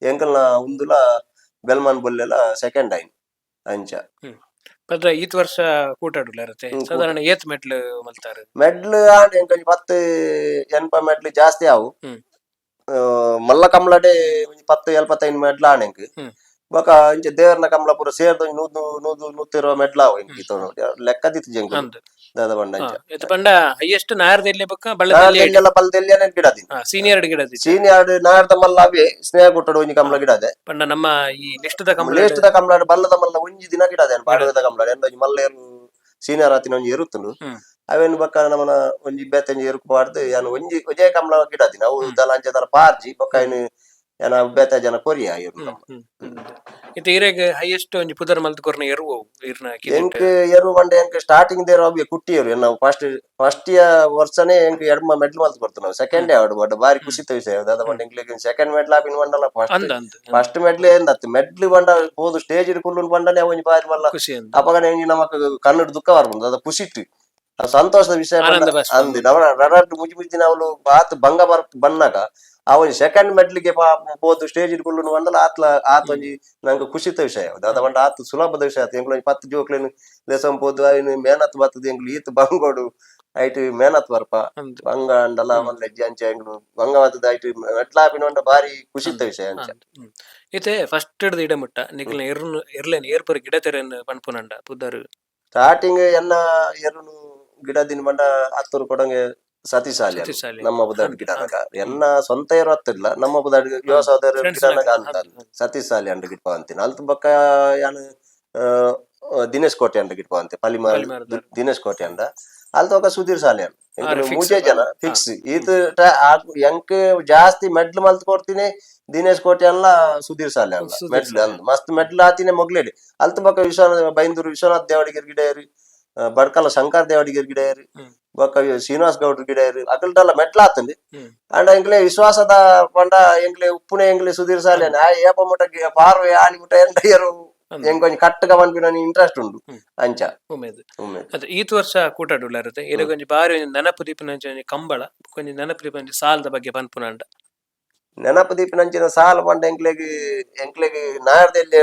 ಎಂಕಲ್ನ ಉಂದುಲ ಬೆಲ್ಮಾನ್ ಬೊಲ್ಲೆಲ ಸೆಕೆಂಡ್ ಆಯ್ನಿ ಅಂಚ. ಪಂಡ ಈತ್ ವರ್ಷ ಕೂಟಾಡುಲ ಇರುತ್ತೆ. ಸಾಧಾರಣ ಏತ್ ಮೆಟ್ಲು ಮಲ್ತಾರು? ಮೆಡ್ಲ್ ಆಂಡ್ ಎಂಕ್ ಒಂಜಿ 10 ಎನ್ಪ ಮೆಡ್ಲ್ ಜಾಸ್ತಿ ಆವು. ಮಲ್ಲ ಕಂಬ್ಳಡೆ ಒಂಜಿ 10 75 ಮೆಡ್ಲ್ ಆಂಡ್ ಎಂಕ್. ಬೊಕ ಇಂಚ ದೇವರ್ನ ಕಂಬ್ಳ ಪೂರ ಸೇರ್ದ್ ಒಂಜಿ 100 100 120 ಮೆಡ್ಲ್ ಆವು ಎಂಕ್. ಇತ್ತ ಲೆಕ್ಕ ದಿತ್ಜಿ ಎಂಕ್ ದಾದ ಪಂಡ ಅಂಚ. ಇತ್ ಪಂಡ ಹೈಯೆಸ್ಟ್ ನಾಯರ್ದೆಲ್ಲೆ ಬೊಕ್ಕ ಬಳ್ಳದೆಲ್ಲೆ. ನಾರ್ದೆಲ್ಲೆಲ ಬಲ್ದೆಲ್ಲೆನೆ ಗಿಡ ದಿನ. ಸೀನಿಯರ್ ಗಿಡ ದಿನ. ಸೀನಿಯರ್ ನಾರ್ದ ಮಲ್ಲ ಅವೇ ಸ್ನೇಹ ಕೊಟ್ಟಡು ಒಂಜಿ ಕಂಬ್ಳ ಗಿಡ ಅದೆ. ಪಂಡ ನಮ್ಮ ಈ ಲಿಸ್ಟ್ ದ ಕಂಬಳ ಲೇಸ್ಟ್ ದ ಕಂಬ್ಳ ಬಲ್ಲದ ಮಲ್ಲ ಒಂಜಿ ದಿನ ಗಿಡ ಅದೆ ಪಾಡುವೆದ ಕಂಬ್ಳ ಎಂದ ಒಂಜಿ ಮಲ್ಲ ಏರು ಸೀನಿಯರ್ ಆತಿನ ಒಂಜಿ ಎರುತ್ತುಂಡು. ಅವೇನು ಬೊಕ್ಕ ನಮನ ಒಂಜಿ ಬೇತೆ ಒಂಜಿ ಎರುಕು ಪಾಡ್ದು ಯಾನ್ ಒಂಜಿ ಒಂಜೇ ಕಂಬ್ಳ ಗಿಡ ದಿನ ಅವು ದಲ ಅಂಚ ದಲ ಪಾರ್ಜಿ ಬೊಕ್ಕ ಐನ್ ಏನ ಬೇತೆ ಜನ ಕೊರಿಯ ಎರು. ಹ್ಮ್ ಹ್ಮ್ ಹ್ಮ್. ಇತ್ತೆ ಇರೆಗ್ ಹೈಯೆಸ್ಟ್ ಒಂಜಿ ಪುದರ್ ಮಲ್ತ್ ಕೊರ್ನ ಎರುವು ಅವು ಇರ್ನ ಕಿದೆಟ್? ಎಂಕ್ ಎರು ಪಂಡ ಎಂಕ್ ಸ್ಟಾರ್ಟಿಂಗ್ there ಅವ್ವೆ ಕುಟ್ಟಿ ಎರು. ನಾವು ಫಸ್ಟ್ ಫಸ್ಟ್ ವರ್ಷನೇ ಎಂಕ್ ಎಡ್ಮ ಮೆಡ್ಲ್ ಮಲ್ತ್ ಕೊರ್ತು. ನಾವು ಸೆಕೆಂಡ್ ಆವಡ್ ಬಟ್ ಬಾರಿ ಖುಷಿತ ವಿಷಯ ದಾದ ಪಂಡ ಎಂಕ್ಲೆಗ್ ಸೆಕೆಂಡ್ ಮೆಡ್ಲ್ ಆಪಿನ ಪಂಡಲ ಫಸ್ಟ್ ಅಂದ್ ಅಂದ್ ಫಸ್ಟ್ ಮೆಡ್ಲ್ ಎಂದತ್ತು ಮೆಡ್ಲ್ ಪಂಡ ಪೋದು ಸ್ಟೇಜ್ ಕುಲ್ಲುನ್ ಪಂಡನೆ ಒಂಜಿ ಬಾರಿ ಮಲ್ಲ. ಖುಷಿ ಅಂದ್. ಅಪಗನೆ ಒಂಜಿ ನಮಕ್ ಕಣ್ಣುಡ್ ದುಃಖ ಬರ್ಪುಂಡು. ಅದ ಖುಷಿಟ್ ಅದು ಸಂತೋಷದ ವಿಷಯ ಪಂಡ ಆನಂದ ಬಾಷ್ಪ. ಅಂದ್ ನವ ರಡಡ್ ಮುಜಿ ಮುಜಿ ದಿನ ಅವಳು ಬಾತ್ ಬಂಗ ಬರ್ ಬನ್ನಾಗ ಆ ಒಂಜಿ ಸೆಕೆಂಡ್ ಮೆಡ್ಲಿಗೆ ಪೋದು ಸ್ಟೇಜ್ ಕುಲ್ಲುನು ಪಂಡಲ ಆತ್ಲ ಆತ್ ಒಂಜಿ ನಂಗೆ ಖುಷಿತ ವಿಷಯ. ದಾದ ಪಂಡ ಆತ್ ಸುಲಭದ ವಿಷಯ ಆತು. ಎಂಕ್ಲು ಒಂಜಿ 10 ಜೋಕ್ಲೆನ್ ಲೆಸಂ ಪೋದು ಐನ್ ಮೇನತ್ ಬತ್ತದ. ಎಂಕ್ಲು ಈತ್ ಬಂಗೋಡು ಐಟ್ ಮೇನತ್ ಬರ್ಪ. ಅಂದ್. ಬಂಗ ಅಂಡಲ ಮಲ್ಲ ಹೆಜ್ಜೆ ಅಂಚ ಎಂಕ್ಲು ಬಂಗ ಬತ್ತದ. ಐಟ್ ಮೆಟ್ಲಾಪಿನ ಪಂಡ ಬಾರಿ ಖುಷಿತ ವಿಷಯ ಅಂಚ. ಅಂದ್. ಹ್ಮ್. ಇತ್ತೆ ಫಸ್ಟ್ ಹಿಡ್ದು ಇಡ ಮುಟ್ಟ ನಿಕ್ಲೆನ ಎರ್ನ್ ಎರ್ಲೆನ್ ಏರ್ಪರ್ ಗಿಡತೆರೆನ್ ಪನ್ಪುನಂಡ ಪುದರ್? ಸ್ಟಾರ್ಟಿಂಗ್ ಎನ್ನ ಎರುನು ಗಿಡ ದಿನ ಪಂಡ ಅತ್ತೂರು ಕೊಡಂಗೆ ಸತೀಶ್ ಆಲಿ. ಸತೀಶ್ ಆಲಿ. ನಮ್ಮ ಬುದಾಡ್ ಗಿಡನಗ ಎನ್ನ ಸ್ವಂತ ಏರು ಅತ್ತಿಲ್ಲ, ನಮ್ಮ ಬುದಾಡ್ ಯುವ ಸಹೋದರ Friends ಗಿಡನಗ ನಾಗ. ಅಂತ ಸತೀಶ್ ಸಾಲಿ ಅಂಡ ಗಿಟ್ಪ ಅಂತೀನಿ. ಅಲ್ತ ಬೊಕ್ಕ ಯಾನ್ ದಿನೇಶ್ ಕೋಟೆ ಅಂಡ ಗಿಟ್ಪ ಅಂತೆ ಪಲಿಮಾರ್. ಪಲಿಮಾರ್ದ. ದಿನೇಶ್ ಕೋಟೆ ಅಂಡ ಅಲ್ತ ಬೊಕ್ಕ ಸುಧೀರ್ ಸಾಲಿ ಆರು fix. ಮೂಜೆ ಜನ ಫಿಕ್ಸ್. ಈತ ಎಂಕ್ ಜಾಸ್ತಿ ಮೆಡ್ಲ್ ಮಲ್ತ್ ಕೊಡ್ತೀನಿ ದಿನೇಶ್ ಕೋಟೆ ಅಲ್ಲ, ಸುಧೀರ್ ಸಾಲಿ ಅಲ್ಲ. ಸುಧೀರ್ ಮೆಡ್ಲ್ ಸಾಲಿ. ಅಂದ್ ಮಸ್ತ್ ಮೆಡ್ಲ್ ಆತಿನೇ ಮೊಗ್ಲೇಡಿ. ಅಲ್ತ ಬೊಕ್ಕ ವಿಶ್ವನಾಥ ಬೈಂದೂರು ವಿಶ್ವನಾಥ್ ದೇವಡಿಗೆರ್ ಗಿಡಯರು, ಬಡ್ಕಲ ಶಂಕರ್ ದೇವಡಿಗೆರ್ ಗಿಡಯರು, ಬೊಕ್ಕ ಶ್ರೀನಿವಾಸ್ ಗೌಡ್ರ ಗಿಡಯರು ಅಕಲ್ಟಲ್ಲ ಮೆಟ್ಲ ಆತಂದು. ಅಂಡ ಎಂಕ್ಲೆ ವಿಶ್ವಾಸದ ಪಂಡ ಎಂಕ್ಲೆ ಉಪ್ಪುನೆ ಎಂಕ್ಲೆ ಸುಧೀರ್ ಸಾಲೆ ಆ ಏಪ ಮುಟ ಪಾರು ಆನಿ ಮುಟ ಎಂಟಯರು. ಅಂದ್. ಎಂಕೊಂಜಿ ಕಟ್ಟಗ ಪನ್ಪಿನ ಇಂಟ್ರೆಸ್ಟ್ ಉಂಡು. ಅಂಚ. ಉಮೇದ್. ಉಮೇದ್. ಅದು ಈತ್ ವರ್ಷ ಕೂಟಡುಲ್ಲ ಇರುತ್ತೆ. ಇರೆಗ್ ಒಂಜಿ ಬಾರಿ ಒಂಜಿ ನೆನಪು ದೀಪಿನ ಒಂಜಿ ಕಂಬಳ, ಒಂಜಿ ನೆನಪು ದೀಪಿನ ಒಂಜಿ ಸಾಲದ ಬಗ್ಗೆ ಪನ್ಪುನಂಡ? ನೆನಪು ದೀಪಿನಂಚಿನ ಸಾಲ ಪಂಡ ಎಂಕ್ಲೆಗ್ ಎಂಕ್ಲೆಗ್ ನಾರ್ದ ಎಲ್ಲಿ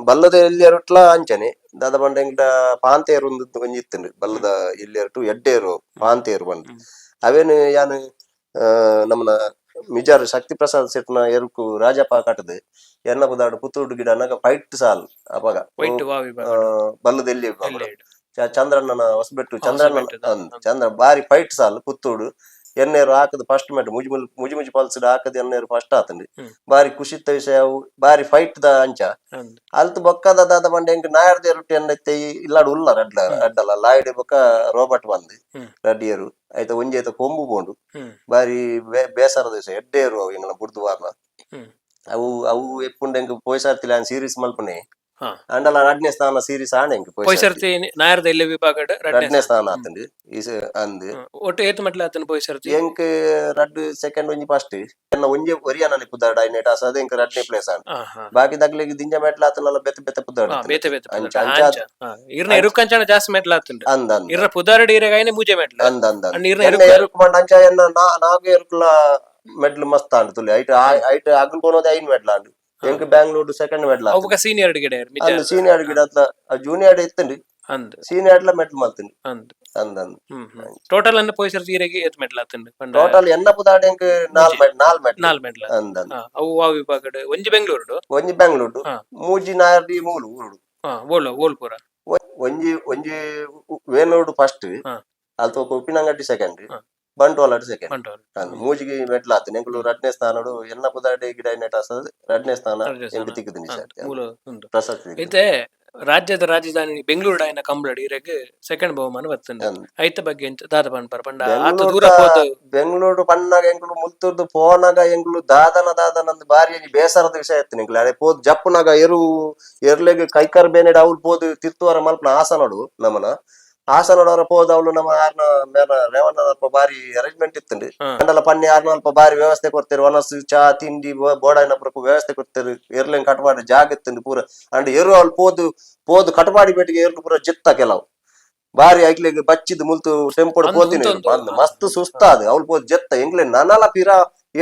ಬಲ್ಲದ ಎಲ್ಲಿ ಎರುಟ್ಲ ಅಂಚನೆ. ದಾದ ಪಂಡ ಎಂಕ್ಲ ಪಾಂತೇರು ಒಂದು ಒಂಜಿ ಇತ್ತುಂಡು. ಬಲ್ಲದ ಎಲ್ಲಿ ಎಡ್ಡೇರು ಪಾಂತೇರು ಪಂಡ. ಅವೇನು ಯಾನ್ ನಮ್ಮನ ಮಿಜಾರು ಶಕ್ತಿ ಪ್ರಸಾದ್ ಸೆಟ್ನ ಎರುಕು ರಾಜಪ್ಪ ಕಟ್ಟದು ಎನ್ನ ಪುದಾಡು ಪುತ್ತೂರು ಗಿಡ ಅನ್ನಗ ಫೈಟ್ ಸಾಲ್ ಅಪಗ. ವೈಟ್ ವಾ ವಿಭಾಗ? ಬಲ್ಲದ ಎಲ್ಲಿ ಎಲ್ಲಿ? ಚಂದ್ರಣ್ಣನ ಹೊಸಬೆಟ್ಟು ಚಂದ್ರಣ್ಣ. ಹೊಸಬೆಟ್ಟದ. ಅಂದ್ ಚಂದ್ರ ಬಾರಿ ಫೈಟ್ ಸಾಲ್ ಪುತ್ತೂಡು. ಎನ್ನೇರು ಹಾಕದ್ ಫಸ್ಟ್ ಮೆಟ್ ಮುಜಿ ಮುಜಿ ಮುಜಿ ಮುಜಿ ಪಲ್ಸ್ ಹಾಕದ್ ಎನ್ನೇರು ಫಸ್ಟ್ ಆತಂಡು. ಬಾರಿ ಖುಷಿತ್ತ ವಿಷಯ ಅವು, ಬಾರಿ ಫೈಟ್ the ಅಂಚ. ಅಂದ್. ಅಲ್ತ್ ಬೊಕ್ಕದ ದಾದ ಪಂಡ ಎಂಕ್ ನಾಯರ್ದ ರೊಟ್ಟಿ ಎನ್ನೈತೆ ಇಲ್ಲಾಡು ಉಲ್ಲ ರಡ್ಲ ರಡ್ಡಲ ಲಾಯ್ಡ್ ಬೊಕ್ಕ ರೋಬರ್ಟ್ ಬಂದು ರಡ್ಡಿಯರು ಐತ ಒಂಜಿ ಐತ ಕೊಂಬು ಬೋಂಡು. ಬಾರಿ ಬೇಸರದ ವಿಷಯ. ಎಡ್ಡೇರು ಅವು ಎಂಗ್ಲ ಬುಡ್ದು ವಾರ್ನ. ಅವು ಅವು ಎಪ್ಪುಂಡು ಎಂಕ್ ಪೋಯ್ಸಾರ್ತಿಲ್ಲ ಸೀರೀಸ್ ಮಲ್ಪನೆ. ಅಂಡಲ ರಡ್ನೇ ಸ್ಥಾನ ಸೀರೀಸ್ ಆಂಡ್ ಎಂಕ್ ಪೋಯ್ಸಾರ್ತಿ. ಪೊಯ್ಸರ್ತಿ ನಾಯರ್ದ ಎಲ್ಲಿ ವಿಭಾಗಡ್ ರಡ್ನೇ ರಡ್ನೇ ಸ್ಥಾನ ಆತಂಡು ಈ ಅಂದ್. ಒಟ್ಟು ಏತ್ ಮಟ್ಲ ಆತನ ಪೊಯ್ಸರ್ತಿ? ಎಂಕ್ ರಡ್ಡ್ ಸೆಕೆಂಡ್, ಒಂಜಿ ಫಸ್ಟ್. ಎನ್ನ ಒಂಜಿ ಒರಿಯನ ಪುದಾರ್ಡ್ ಐನೇಟ್ ಆಸದ ಎಂಕ್ ರಡ್ನೇ ಪ್ಲೇಸ್ ಆಂಡ್. ಹಾ ಹಾ ಬಾಕಿ ದಗ್ಲಿಗ್ ದಿಂಜ ಮೆಟ್ಲ ಆತನಲ್ಲ ಬೆತ್ತ ಬೆತ್ತ ಪುದಾರ್ಡ್. ಬೇತೆ ಬೇತೆ ಅಂಚ. ಪುದರ್. ಅಂಚ. ಅಂಚ. ಇರ್ನ ಎರುಕಂಚನ ಜಾಸ್ತಿ ಮೆಟ್ಲ ಆತುಂಡು. ಅಂದ್ ಅಂದ್. ಇರ್ನ ಪುದಾರ್ಡ್ ಇರೆಗಾಯಿನ ಮೂಜೆ ಮೆಟ್ಲ. ಅಂದ್ ಅಂದ್ ಅಂದ್. ಅಂಡ್ ಇರ್ನ ಎನ್ನ ಎರುಕು ಎರುಕು ಪಂಡ ಅಂಚ ಎನ್ನ ನಾಲ್ಕು ಎರುಕುಲ ಮೆಡ್ಲ್ ಮಸ್ತ್ ಆಂಡ್ ತುಲಿ. ಐಟ್ ಐಟ್ ಅಗ್ಲ್ ಕೊನೋದೆ ಐನ್ ಮೆಡ್ಲ್ ಆಂಡ್. ಎಂಕ್ ಬ್ಯಾಂಗ್ಳೂರ್ ಸೆಕೆಂಡ್ ಮೆಡ್ಲ್ ಆತಂಡ್. ಅವು ಸೀನಿಯರ್ ಗಿಡ. ಅಂದ್ ಸೀನಿಯರ್ ಗಿಡ ಜೂನಿಯರ್ ಇತ್ತುಂಡು. ಅಂದ್. ಸೀನಿಯರ್ ಲ ಮೆಡ್ಲ್ ಮಲ್ತುಂಡು. ಅಂದ್. ಅಂದ್ ಅಂದ್. ಹ್ಮ್ ಹ್ಮ್ ಟೋಟಲ್ ಅನ್ನ ಪೊಯ್ಸರ್ತಿ ಇರೆಗೆ ಏತ್ ಮೆಟ್ಲ ಆತುಂಡು ಪಂಡ? ಟೋಟಲ್ ಎನ್ನ ಪುದಾರ್ಡ್ ಎಂಕ್ ನಾಲ್ ಮೆಡ್ಲ್, ನಾಲ್ ಮೆಡ್ಲ್. ನಾಲ್ ಮೆಟ್ಲ. ಅಂದ್ ಅಂದ್. ಅವು ಆ ವಿಭಾಗಡ್ ಒಂಜಿ ಬೆಂಗಳೂರುಡು. ಒಂಜಿ ಬ್ಯಾಂಗ್ಳೂರ್, ಮೂಜಿ ನಾಯರ್ಡಿ ಮೂಲು ಊರುಡು. ಓಲ್ ಓಲ್ ಪೂರ? ಒಂಜಿ ಒಂಜಿ ವೇಣೂರ್ಡ್ ಫಸ್ಟ್, ಅಲ್ತ ಒಕ್ಕ ಉಪ್ಪಿನಂಗಡಿ ಸೆಕೆಂಡ್, ಬಂಟ್ವಾಳಡ್ ಸೆಕೆಂಡ್. ಬಂಟ್ವಾಳ. ಅಂದ್ ಮೂಜಿಗೆ ಮೆಟ್ಲ್ ಆತು. ಎಂಕುಲು ರಡ್ನೇ ಸ್ಥಾನಡು ಎನ್ನ ಪುದಾರ್ಡ್ ಗಿಡ ನೆಟ್ ಆಸದ್ ರಡ್ನೇ ಸ್ಥಾನ ರಡ್ನೇ ಸ್ಥಾನ. ಎಂಕ್ ತಿಕ್ಕುದಿನಿ ಸರ್. ಮೂಲ ಉಂಡು. ಪ್ರಶಸ್ತಿ ತಿಕ್ಕುದು. ಇತ್ತೆ ರಾಜ್ಯದ ರಾಜಧಾನಿ ಬೆಂಗಳೂರು ಆಯಿನ ಕಂಬಳಡ್ ಇರೆಗ್ ಸೆಕೆಂಡ್ ಬಹುಮಾನ ಬತ್ತುಂಡು. ಅಂದ್. ಐತ ಬಗ್ಗೆ ಎಂಚ ದಾದ ಪನ್ಪರ್ ಪಂಡ ಆತ ದೂರ ಪೋದು? ಬೆಂಗಳೂರು ಪನ್ನಾಗ ಎಂಕುಲು ಮುಲ್ತುರ್ದು ಪೋನಾಗ ಎಂಕುಲು ದಾದನ ದಾದನ ಅಂದ್ ಬಾರಿ ಒಂಜಿ ಬೇಸರದ ವಿಷಯ ಇತ್ತು ಎಂಕ್ಲು. ಅಡೆ ಪೋದು ಜಪ್ಪುನಾಗ ಎರು ಎರ್ಲೆಗ್ ಕೈಕಾರ್ ಬೇನೆಡ್ ಅವ್ಲು ಪೋದು ತಿರ್ತುವರ ಮಲ್ಪನ ಹಾಸನಡು ನಮನ ಹಾಸನಡವರ ಪೋದು ಅವ್ಲು ನಮ್ಮ ಆರ್ನ ಮೇನ ರೇವಣ್ಣ ಅಲ್ಪ ಬಾರಿ ಅರೇಂಜ್ಮೆಂಟ್ ಇತ್ತುಂಡು. ಅಂಡಲ ಪನ್ನಿ ಆರ್ನ ಅಲ್ಪ ಬಾರಿ ವ್ಯವಸ್ಥೆ ಕೊಡ್ತೇರು. ಒನಸ್ ಚಾ ತಿಂಡಿ ಬೋಡಾಯಿನ ಪೂರ ವ್ಯವಸ್ಥೆ ಕೊಡ್ತೇರು. ಎರ್ಲೆನ್ ಕಟ್ಪಾಡಿ ಜಾಗ ಇತ್ತುಂಡು ಪೂರ. ಅಂಡ್ ಎರು ಅವ್ಲು ಪೋದು ಪೋದು ಕಟ್ಪಾಡಿ ಪೇಟಿಗೆ ಎರ್ಲು ಪೂರ ಜಿತ್ತ. ಕೆಲವು ಬಾರಿ ಐಕ್ಲೆಗ್ ಬಚ್ಚಿದ್ ಮುಲ್ತು ಟೆಂಪೋಡ್ ಅಂದ್ ಪೋತಿನ ಉಂತೊಂದು. ಅಂದ್ ಮಸ್ತ್ ಸುಸ್ತಾದ್ ಅವ್ಲು ಪೋದು ಜೆತ್ತ. ಎಂಕ್ಲೆ ನನಲ ಪಿರ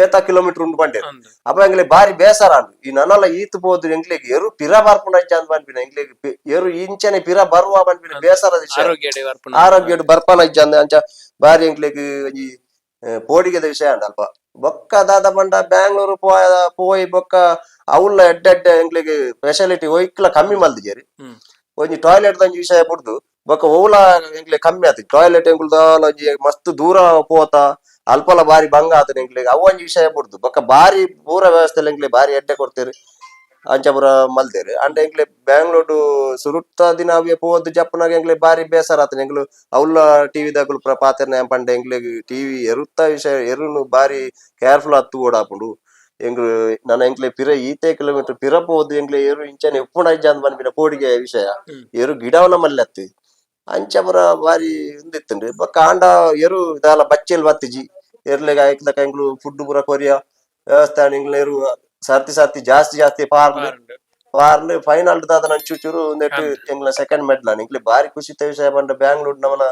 ಏತ ಕಿಲೋಮೀಟರ್ ಉಂಡು ಪಂಡೇರು. ಅಪ್ಪ ಎಂಕ್ಲೆ ಬಾರಿ ಬೇಸರ ಆಂಡ್. ಈ ನನಲ ಈತ್ ಪೋದು ಎಂಕ್ಲೆಗ್ ಎರು ಪಿರ ಬರ್ಪುಂಡ ಅಂಚ ಪನ್ಪಿನ ಎಂಕ್ಲೆಗ್ ಎರು ಇಂಚನೆ ಪಿರ ಬರುವ ಪನ್ಪಿನ ಬೇಸರದ ವಿಷಯ. ಆರೋಗ್ಯ ಬರ್ಪುನ. ಆರೋಗ್ಯಡ್ ಬರ್ಪನ ಇಜ್ಜಂದೆ ಅಂಚ ಬಾರಿ ಎಂಕ್ಲೆಗ್ ಒಂಜಿ ಪೋಡಿಗೆದ ವಿಷಯ ಅಂಡ ಅಲ್ಪ. ಬೊಕ್ಕ ದಾದ ಪಂಡ ಬ್ಯಾಂಗ್ಳೂರು ಪೋಯಿ ಬೊಕ್ಕ ಅವ್ಲ ಎಡ್ಡೆ ಎಡ್ಡೆ ಎಂಕ್ಲೆಗ್ ಫೆಸಿಲಿಟಿ ಒಯ್ಕ್ಲ ಕಮ್ಮಿ ಮಲ್ದಿಜೆರ್. ಒಂಜಿ ಟಾಯ್ಲೆಟ್ ಒಂಜಿ ವಿಷಯ ಬುಡ್ದು ಬೊಕ್ಕ ಓಲ ಎಂಕ್ಲೆ ಕಮ್ಮಿ ಆತು. ಟಾಯ್ಲೆಟ್ ಎಂಕುಲು ದಾಲ ಒಂಜಿ ಮಸ್ತ್ ದೂರ ಪೋತ ಅಲ್ಪಲ ಬಾರಿ ಬಂಗ ಆತನ ಎಂಕ್ಲೆಗ್. ಅವು ಒಂಜಿ ವಿಷಯ ಬುಡ್ದು ಬೊಕ್ಕ ಬಾರಿ ಪೂರ ವ್ಯವಸ್ಥೆ ಎಂಕ್ಲೆ ಬಾರಿ ಎಡ್ಡೆ ಕೊಡ್ತೇರು. ಅಂಚ ಪೂರ ಮಲ್ತೇರು. ಅಂಡ ಎಂಕ್ಲೆ ಬ್ಯಾಂಗ್ಳೂರು ಸುರುತ್ತ ದಿನ ಅವೇ ಪೋದು ಜಪ್ಪುನಾಗ ಎಂಕ್ಲೆ ಬಾರಿ ಬೇಸರ ಆತನ. ಎಂಕ್ಲು ಅವ್ಲ ಟಿವಿ ದಕುಲು ಪಾತೆರ್ನ ಪಂಡ ಎಂಕ್ಲೆಗ್ ಟಿವಿ ಎರುತ್ತ ವಿಷಯ ಎರುನು ಬಾರಿ ಕೇರ್ಫುಲ್ ಆತ್ ಓಡಾಪುಂಡು. ಎಂಕ್ಲು ನನ ಎಂಕ್ಲೆ ಪಿರ ಈತೆ ಕಿಲೋಮೀಟರ್ ಪಿರ ಪೋದು ಎಂಕ್ಲೆ ಏರು ಇಂಚನೆ ಉಪ್ಪುಣ ಇಜ್ಜ ಅಂದ್ ಪನ್ಪಿನ ಪೋಡಿಗೆ ವಿಷಯ. ಏರು ಗಿಡವನ ಮಲ್ಲತ್ತಿ ಅಂಚ ಪುರ ಬಾರಿ ಉಂದಿತ್ತುಂಡು. ಬೊಕ್ಕ ಆಂಡ ಎರು ದಾಲ ಬಚ್ಚೆಲ್ ಬತ್ತಿಜಿ ಎರ್ಲೆಗ್ ಐಕ್ಲಕ ಎಂಕ್ಲು ಫುಡ್ ಪೂರ ಕೊರಿಯ ವ್ಯವಸ್ಥೆ. ಎಂಕ್ಲು ಎರು ಸರ್ತಿ ಸರ್ತಿ ಜಾಸ್ತಿ ಜಾಸ್ತಿ ಪಾರ್ಲು. ಪಾರ್ಲು ಫೈನಲ್ ದಾದ ನಂಚು ಚೂರು ಉಂದೆಟ್ ಎಂಕ್ಲ ಸೆಕೆಂಡ್ ಮೆಡ್ಲ್. ಎಂಕ್ಲೆ ಬಾರಿ ಖುಷಿತ ವಿಷಯ ಪಂಡ ಬ್ಯಾಂಗ್ಳೂರ್ ನಮನ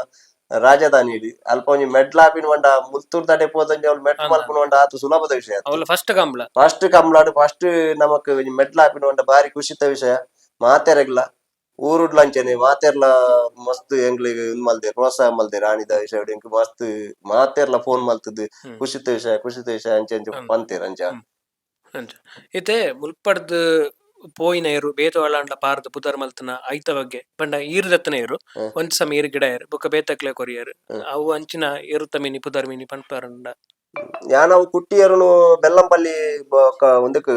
ರಾಜಧಾನಿ ಇಡಿ ಅಲ್ಪ ಒಂಜಿ ಮೆಡ್ಲ್ ಆಪಿನ ಪಂಡ ಮುಲ್ತೂರ್ ತಡೆ ಪೋದಂಜಿ ಅವ್ಲು ಮೆಡ್ಲ್ ಮಲ್ಪುನ ಪಂಡ ಆತು ಸುಲಭದ ವಿಷಯ. ಅವಳು ಫಸ್ಟ್ ಕಂಬ್ಲ. ಫಸ್ಟ್ ಕಮ್ಲಾಡು ಫಸ್ಟ್ ನಮಕ್ ಒಂಜಿ ಮೆಡ್ಲ್ ಆಪಿನ ಪಂಡ ಬಾರಿ ಖುಷಿತ ವಿಷಯ. ಮಾತೆರೆಗ್ಲ ಊರುಡ್ಲಂಚನೆ ಮಾತೆರ್ಲ ಮಸ್ತ್ ಎಂಕ್ಲೆಗ್ ಇಂದ್ ಮಲ್ದೆರ್, ಪ್ರೋತ್ಸಾಹ ಮಲ್ದೆರ್. ಆನಿದ ವಿಷಯ ಎಂಕ್ ಮಸ್ತ್ ಮಾತೆರ್ಲ ಫೋನ್ ಮಲ್ತದ್ ಖುಷಿತ ವಿಷಯ, ಖುಷಿತ ವಿಷಯ ಅಂಚ ಅಂಚ ಪಂತೆರ್ ಅಂಚ. ಅಂಚ ಇತ್ತೆ ಮುಲ್ಪಡ್ದ್ ಪೋಯಿನ ಏರು ಬೇತೆ ಒಳಾಂಡ್ಲ ಪಾರ್ದ್ ಪುದರ್ ಮಲ್ತನ ಐತ ಬಗ್ಗೆ ಪಂಡ ಈರ್ ದತ್ತನ ಏರು ಒಂಜಿ ಸಮಯ ಈರ್ ಗಿಡ ಏರು ಬೊಕ್ಕ ಬೇತಕ್ಲೆ ಕೊರಿಯರ್ ಅವು ಅಂಚಿನ ಏರುತ ಮೀನಿ ಪುದರ್ ಮೀನಿ ಪನ್ಪರಂಡ. ಯಾನ್ ಅವು ಕುಟ್ಟಿಯರುನು ಬೆಲ್ಲಂಪಲ್ಲಿ ಬೊಕ್ಕ ಉಂದೆಕ್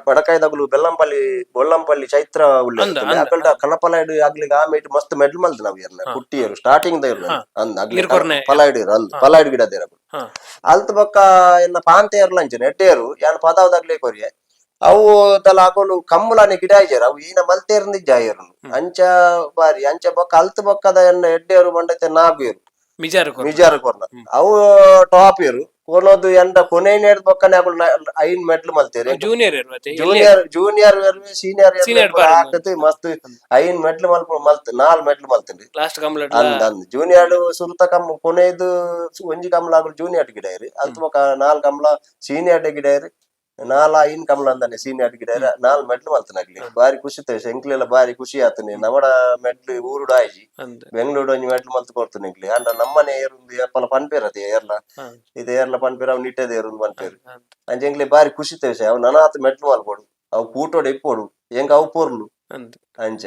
ಬಡಕಾಯ್ದಗುಲು ಬೆಲ್ಲಂಪಲ್ಲಿ ಬೊಳ್ಳಂಪಲ್ಲಿ ಚೈತ್ರ ಉಲ್ಲೆರ್. ಅಂದ್, ಅಂದ್. ಅಕಲ್ಡ ಕನಪಲಾಯ್ಡ್ ಅಗ್ಲಿಗ್ ಆ ಮೇಟ್ ಮಸ್ತ್ ಮೆಡ್ಲ್ ಮಲ್ತ್ ನಾವ್ ಏರ್ನ ಕುಟ್ಟಿಯರು ಸ್ಟಾರ್ಟಿಂಗ್ ದ ಇರ್ನ ಅಂದ್ ಅಗ್ಲಿ ಈರ್ ಕೊರ್ನೆ. ಪಲಾಯ್ಡ್ ಇರು ಅಂದ್ ಪಲಾಯ್ಡ್ ಗಿಡ ದೇರ. ಅಲ್ತ್ ಬೊಕ್ಕ ಎನ್ನ ಪಾಂತೆಯರ್ಲ ಅಂಚನೆ ಎಡ್ಡೆಯರು ಯಾನ್ ಪದಾವ್ದಾಗ್ಲೇ ಕೊರಿಯೆ. ಅವು ದಲ ಅಗೋಲು ಕಮ್ಮುಲಾನೆ ಗಿಡ ಇಜ್ಜಾರ ಅವು ಈನ ಮಲ್ತೇರ್ಂದ್ ಇಜ್ಜ ಏರುನು ಅಂಚ ಬಾರಿ ಅಂಚ. ಬೊಕ್ಕ ಅಲ್ತ್ ಬೊಕ್ಕದ ಎನ್ನ ಎಡ್ಡೆಯರು ಬಂಡತೆ ನಾಗುಯರು. ಮಿಜಾರು ಕೊರ್ನ. ಮಿಜಾರು ಕೊರ್ನ ಅವು ಟಾಪ್ ಇರು ಕೊನೊದು ಎಂಡ ಕೊನೆ ನೇಡ್ ಬೊಕ್ಕನೆ ಅಗುಲು ಐನ್ ಮೆಟ್ಲು ಮಲ್ತೇರು. ಜೂನಿಯರ್ ಏರು ಮತ್ತೆ? Junior junior senior Senior ಬಾರಿ. ಹಾಕತಿ ಮಸ್ತ್ ಐನ್ ಮೆಟ್ಲು ಮಲ್ಪ ಮಲ್ತ್ ನಾಲ್ ಮೆಟ್ಲು ಮಲ್ತೇನ್ರಿ. ಲಾಸ್ಟ್ ಕಂಬ್ಲಡ್. ಅಂದ್ ಅಂದ್ ಜೂನಿಯರ್ ಸುರುತ ಕಮ್ ಕೊನೆದು ಒಂಜಿ ಕಮ್ಲ ಆಗುಲು ಜೂನಿಯರ್ ಗಿಡ ಇರು. ಅಲ್ತ್ ಬೊಕ್ಕ ನಾಲ್ ಕಮ್ಲ ಸೀನಿಯರ್ ಗಿಡ ಇರು. ನಾಲ್ ಐನ್ ಕಮ್ಲ ಅಂದಾನೆ ಸೀನಿಯರ್ ಗಿಡ ಇರು. ನಾಲ್ ಮೆಟ್ಲು ಮಲ್ತನ ಅಗ್ಲಿ ಬಾರಿ ಖುಷಿ ವಿಷಯ. ಎಂಕ್ಲೆಲ್ಲ ಬಾರಿ ಖುಷಿ ಆತನೆ ನಮಡ ಮೆಟ್ಲು ಊರುಡು ಆಯ್ಜಿ. ಅಂದ್. ಬೆಂಗಳೂರು ಒಂಜಿ ಮೆಟ್ಲು ಮಲ್ತ್ ಕೊಡ್ತಾನೆ ಎಂಕ್ಲೆ. ಅಂಡ ನಮ್ಮನೆ ಏರುಂದು ಏಪಲ ಪನ್ಪೇರ್ ಅದೇ ಏರ್ಲ ಇದು ಏರ್ಲ ಪನ್ಪೇರ್ ಅವ್ ನಿಟ್ಟೆದ ಏರುಂದು ಪನ್ಪೇರು. ಅಂಚ ಎಂಕ್ಲೆ ಬಾರಿ ಖುಷಿತ ವಿಷಯ. ಅವ್ ನನಾತ್ ಮೆಟ್ಲು ಮಲ್ಪೊಡು, ಅವು ಕೂಟೋಡು ಇಪ್ಪೊಡು, ಎಂಕ್ ಅವು ಪೊರ್ಲು. ಅಂದ್. ಅಂಚ.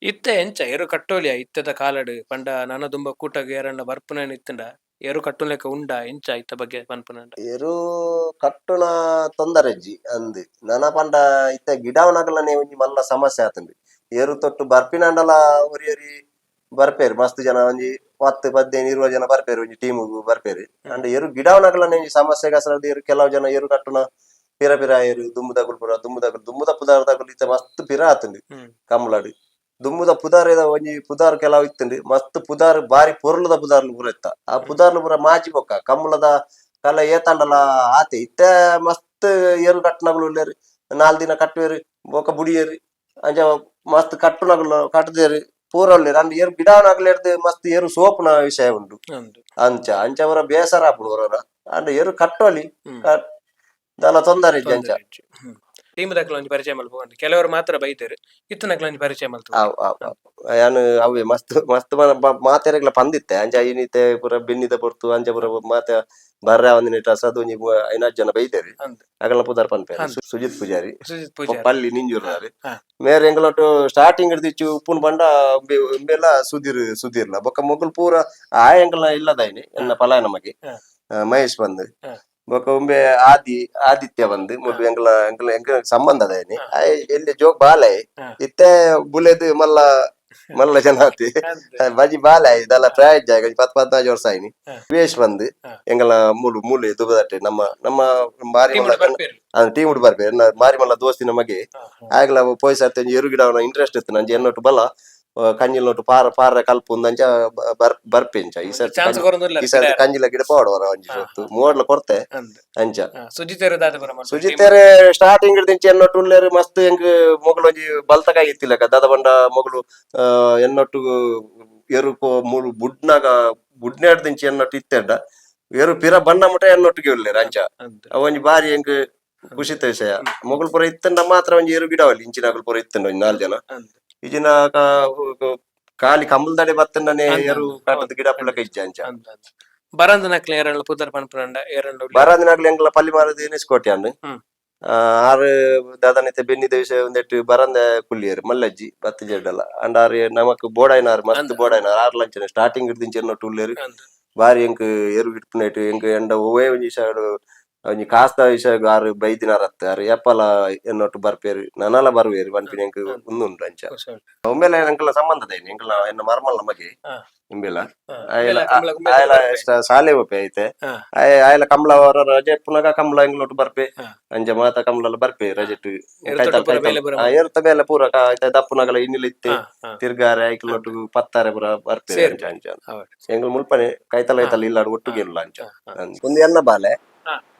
ಇತ್ತೆ ಎಂಚ ಏರು ಕಟ್ಟೋಲಿಯ ಇತ್ತೆದ ಕಾಲಡ್ ಪಂಡ ನನ ದುಂಬ ಕೂಟಗ್ ಏರಣ್ಣ ಬರ್ಪುನ ಇತ್ತಂಡ ಏರು ಕಟ್ಟುಲೆಕ್ಕ ಉಂಡ ಎಂಚ ಇತ್ತ ಬಗ್ಗೆ ಪನ್ಪುನಂಡ? ಎರು ಕಟ್ಟುನ ತೊಂದರೆ ಇಜ್ಜಿ ಅಂದ್. ನನ ಪಂಡ ಇತ್ತೆ ಗಿಡವನಗಲನೆ ಒಂಜಿ ಮಲ್ಲ ಸಮಸ್ಯೆ ಆತುಂಡು. ಏರು ತೊಟ್ಟು ಬರ್ಪಿನಂಡಲ ಒರಿ ಒರಿ ಬರ್ಪೇರು. ಮಸ್ತ್ ಜನ ಒಂಜಿ 10 15 20 ಜನ ಬರ್ಪೇರು, ಒಂಜಿ ಟೀಮ್ ಬರ್ಪೇರು. ಅಂಡ ಎರು ಗಿಡವನಗಲನೆ ಒಂಜಿ ಸಮಸ್ಯೆ ಗಾಸರ ಏರು ಕೆಲವು ಜನ ಎರು ಕಟ್ಟುನ ಪಿರ ಪಿರ ಏರು ದುಂಬುದಗುಲ್ ಪುರ ದುಂಬುದಗುಲ್ ದುಂಬುದ ಪುದಾರ್ದಗುಲ್ ಇತ್ತೆ ಮಸ್ತ್ ಪಿರ ಆತುಂಡು. ಕಮ್ಲಡ್ ದುಂಬುದ ಪುದಾರ್ ಒಂಜಿ ಪುದಾರ್ ಕೆಲವು ಇತ್ತುಂಡು. ಮಸ್ತ್ ಪುದಾರ್ ಬಾರಿ ಪೊರ್ಲುದ ಪುದಾರ್ಲು ಪೂರ ಇತ್ತ. ಆ ಪುದಾರ್ಲು ಪೂರ ಮಾಜಿ ಬೊಕ್ಕ ಕಮ್ಮಲದ ಕಲ ಏತಾಂಡಲ ಆತೆ. ಇತ್ತೆ ಮಸ್ತ್ ಏರು ಕಟ್ಟುನಗುಲು ಉಲ್ಲೆರ್. ನಾಲ್ ದಿನ ಕಟ್ಟುವೆರು ಬೊಕ್ಕ ಬುಡಿಯೆರು. ಅಂಚ ಮಸ್ತ್ ಕಟ್ಟುನಗುಲು ಕಟ್ಟುದೇರು ಪೂರ ಉಲ್ಲೆರ್. ಅಂದ್ ಏರು ಗಿಡನಗಲೆರ್ದ್ ಮಸ್ತ್ ಏರು ಸೋಪುನ ವಿಷಯ ಉಂಡು. ಅಂಚ ಅಂಚ ಅವರ ಬೇಸರ ಆಪುಂಡು ಅವರ. ಅಂಡ ಏರು ಕಟ್ಟೋಲಿ ದಾಲ ತೊಂದರೆ ಇಜ್ಜಿ ಅಂಚ. ಟೀಮ್ ದಕ್ಲ ಒಂಜಿ ಪರಿಚಯ ಮಲ್ಪು. ಕೆಲವರು ಮಾತ್ರ ಬೈದೆರ್ ಇತ್ತನಕ್ಲ ಒಂಜಿ ಪರಿಚಯ ಮಲ್ತು. ಅವ್ ಅವ್ ಅವ್. ಯಾನ್ ಅವೇ ಮಸ್ತ್ ಮಸ್ತ್ ಮಾತೆರೆಗ್ಲ ಪಂದಿತ್ತೆ. ಅಂಚ ಐನಿತೆ ಪೂರ ಬೆನ್ನಿದ ಪೊರ್ತು ಅಂಚ ಪೂರ ಮಾತೆ ಬರ್ರೆ ಒಂದಿನ ಸದ್ ಒಂಜಿ ಐನಾಜ್ ಜನ ಬೈದೆರ್. ಅಗಲ ಪುದರ್ ಪನ್ಪೇರು. ಸುಜಿತ್ ಪೂಜಾರಿ. ಸುಜಿತ್ ಪೂಜಾರಿ. ಪಲ್ಲಿ ನಿಂಜೂರ್ನಾರು. ಮೇರ್ ಎಂಗಳೊಟ್ಟು ಸ್ಟಾರ್ಟಿಂಗ್ ಹಿಡ್ದಿಚ್ಚು ಉಪ್ಪುನ್ ಪಂಡ ಉಂಬೆಲ ಸುಧೀರ್ ಸುಧೀರ್ಲ ಬೊಕ್ಕ ಮೊಗುಲ್ ಪೂರ ಆ ಎಂಕಲ್ನ ಇಲ್ಲದಾಯ್ನಿ ಎನ್ನ ಪಲಾಯ ನಮಗೆ ಮಹೇಶ್ ಬಂದ್ ಬೊಕ್ಕ ಉಂಬೆ ಆದಿ ಆದಿತ್ಯ ಬಂದ್ ಮೊದ್ಲು ಎಂಕಲ ಎಂಕಲ ಎಂಕ ಸಂಬಂಧ ಅದಾಯ್ನಿ. ಎಲ್ಲಿ ಜೋಗ್ ಬಾಲೆ ಇತ್ತೆ ಬುಲೆದ್ ಮಲ್ಲ ಮಲ್ಲ ಜನ ಆತಿ. ಬಜಿ ಬಾಲೆ ಇದೆಲ್ಲ ಪ್ರಾಯ ಜಾಗ 10 15 ವರ್ಷ ಆಯ್ನಿ. ವೇಶ್ ಬಂದ್ ಎಂಕಲ ಮೂಲು ಮೂಲು ದುಬದಟ್ಟೆ ನಮ್ಮ ನಮ್ಮ ಬಾರಿ ಟೀಮ್ ಬರ್ಪೇರು. ಟೀಮ್ ಉಡ್ ಬರ್ಪೇರು. ಬಾರಿ ಮಲ್ಲ ದೋಸ್ತಿ ನಮಗೆ. ಆಗ್ಲ ಪೋಯ್ ಸರ್ತಿ ಒಂಜಿ ಎರು ಗಿಡ ಇಂಟ್ರೆಸ್ಟ್ ಇತ್ತು ನಂಜಿ ಎನ್ನೊಟ್ಟು ಬಲ ಕಂಜಿಲ್ ನೊಟ್ಟು ಪಾರ ಪಾರ ಕಲ್ಪು ಅಂಚ ಬರ್ಪೆಂಚ ಈ ಸರ್ತಿ ಚಾನ್ಸ್ ಕೊರೊಂದುಲ್ಲ. ಈ ಸರ್ತಿ ಕಂಜಿಲ ಗಿಡ ಪಾಡುವರ ಒಂಜಿ ಸೊತ್ತು ಮೂವರ್ಲ ಕೊರ್ತೆ. ಅಂಚ. ಸುಜಿತ್ ದಾದ ಪರ ಮಲ್ಪು? ಸುಜಿತೇರೆ ಸ್ಟಾರ್ಟಿಂಗ್ ಹಿಡ್ದಿಂಚ ಎನ್ನೊಟ್ಟು ಉಲ್ಲೇರು. ಮಸ್ತ್ ಎಂಕ್ ಮೊಗಲು ಒಂಜಿ ಬಲ್ತಕಾಯಿ ಇತ್ತಿಲ್ಲಕ ದಾದ ಬಂಡ ಮೊಗಲು ಎನ್ನೊಟ್ಟು ಎರು ಮೂಲು ಬುಡ್ನಾಗ ಬುಡ್ನಾಡ್ದಿಂಚ ಎನ್ನೊಟ್ಟು ಇತ್ತೆಡ್ಡ ಎರು ಪಿರ ಬಣ್ಣ ಮುಟ ಎನ್ನೊಟ್ಟಿಗೆ ಉಲ್ಲೇರು ಅಂಚ. ಅವೊಂಜಿ ಬಾರಿ ಎಂಕ್ ಖುಷಿತ ವಿಷಯ. ಮೊಗಲ್ ಪುರ ಇತ್ತಂಡ ಮಾತ್ರ ಒಂಜಿ ಎರು ಗಿಡವಲ್ಲಿ ಇಂಚಿನಗಲ್ ಪುರ ಇತ್ತಂಡ ಒಂಜಿ ನಾಲ್ ಜನ ಇಜಿನ ಖಾಲಿ ಕಂಬಲ್ದಡೆ ಬತ್ತಂಡನೆ ಎರು ಕಾಟದ ಗಿಡ ಪುಲಕ ಇಜ್ಜ ಅಂಚ. ಬರಂದನಕ್ಲೆ ಏರಣ್ಣ ಪುದರ್ ಪನ್ಪುನಂಡ ಏರಣ್ಣ ಉಲ್ಲೆರ್? ಬರಂದಿನಾಗ್ಲಿ ಎಂಕ್ಲ ಪಲ್ಲಿ ಮಾರದು ಎನಿಸ್ಕೋಟೆ ಅನ್ನು ಆರು ದಾದನಿತೆ ಬೆನ್ನಿದ ವಿಷಯ ಒಂದೆಟ್ಟು ಬರಂದೆ ಕುಲ್ಲಿಯರು ಮಲ್ಲಜ್ಜಿ ಬತ್ತು ಜಡ್ಡಲ್ಲ. ಅಂಡ್ ಆರು ನಮಕ್ ಬೋಡಾಯ್ನಾರು ಮಸ್ತ್ ಬೋಡಾಯ್ನಾರು. ಆರು ಲಂಚನೆ ಸ್ಟಾರ್ಟಿಂಗ್ ಹಿಡ್ದಿಂಚ ಎನ್ನೊಟ್ಟು ಉಲ್ಲೇರು. ಬಾರಿ ಎಂಕ್ ಎರು ಗಿಟ್ಪುನೇಟ್ ಎಂಕ್ ಎಂಡ ಒವ್ವೇ ಒಂಜಿ ಸೈಡ್ ಒಂಜಿ ಕಾಸ್ದ ವಿಷಯ ಆರು ಬೈದಿನಾರತ್ತ ಆರು ಏಪಲ ಎನ್ನೊಟ್ಟು ಬರ್ಪೇರು ನನಲ ಬರ್ವೇರು ಪನ್ಪಿನ ಎಂಕ್ ಉಂದುಂಡು ಅಂಚ. ಖುಷಿ ಉಂಟು. ಒಮ್ಮೆಲೆ ಎಂಕಲ್ನ ಸಂಬಂಧದ ಎಂಕಲ್ನ ಎನ್ನ ಮರ್ಮಲ್ನ ಮಗೆ. ಇಂಬೆಲ ಆಯಲ ಉಂಬೆಲ ಕಂಬ್ಳಗ್ ಉಂಬೆಲ ಆಯಲ ಬರ್ಪೆ. ಇಷ್ಟ ಶಾಲೆ ಒಪ್ಪೆ ಐತೆ. ಆಯಲ ಕಮ್ಲ ಅವರ ರಜೆ ಪುನಗ ಕಮ್ಲ ಎಂಗ್ಲೊಟ್ಟು ಬರ್ಪೆ. ಅಂಚ ಮಾತ ಕಮ್ಲಲ ಬರ್ಪೆ ರಜೆಟ್. ಎರುತೊಟ್ಟು ಪೂರ ಬೇಲೆ ಪೂರ. ಏರ್ತ ಬೇಲೆ ಪೂರ ಐತೆ ದಪ್ಪುನಗಲ ಇನ್ನಿಲ್ ಇತ್ತೆ. ಹಾ, ಹಾ. ತಿರ್ಗಾರೆ ಐಕ್ಲೊಟ್ಟು ಪತ್ತಾರೆ ಪೂರ ಬರ್ಪೆ. ಸೇರ್. ಅಂಚ ಅಂಚ. ಹೌದು. ಎಂಗ್ಲ ಮುಲ್ಪನೆ ಕೈತಲ ಐತಲ ಇಲ್ಲಾಡು ಒಟ್ಟುಗೆ ಇಲ್ಲ ಅಂಚ. ಹಾ, ಒಂದು ಎನ್ನ ಬಾಲೆ.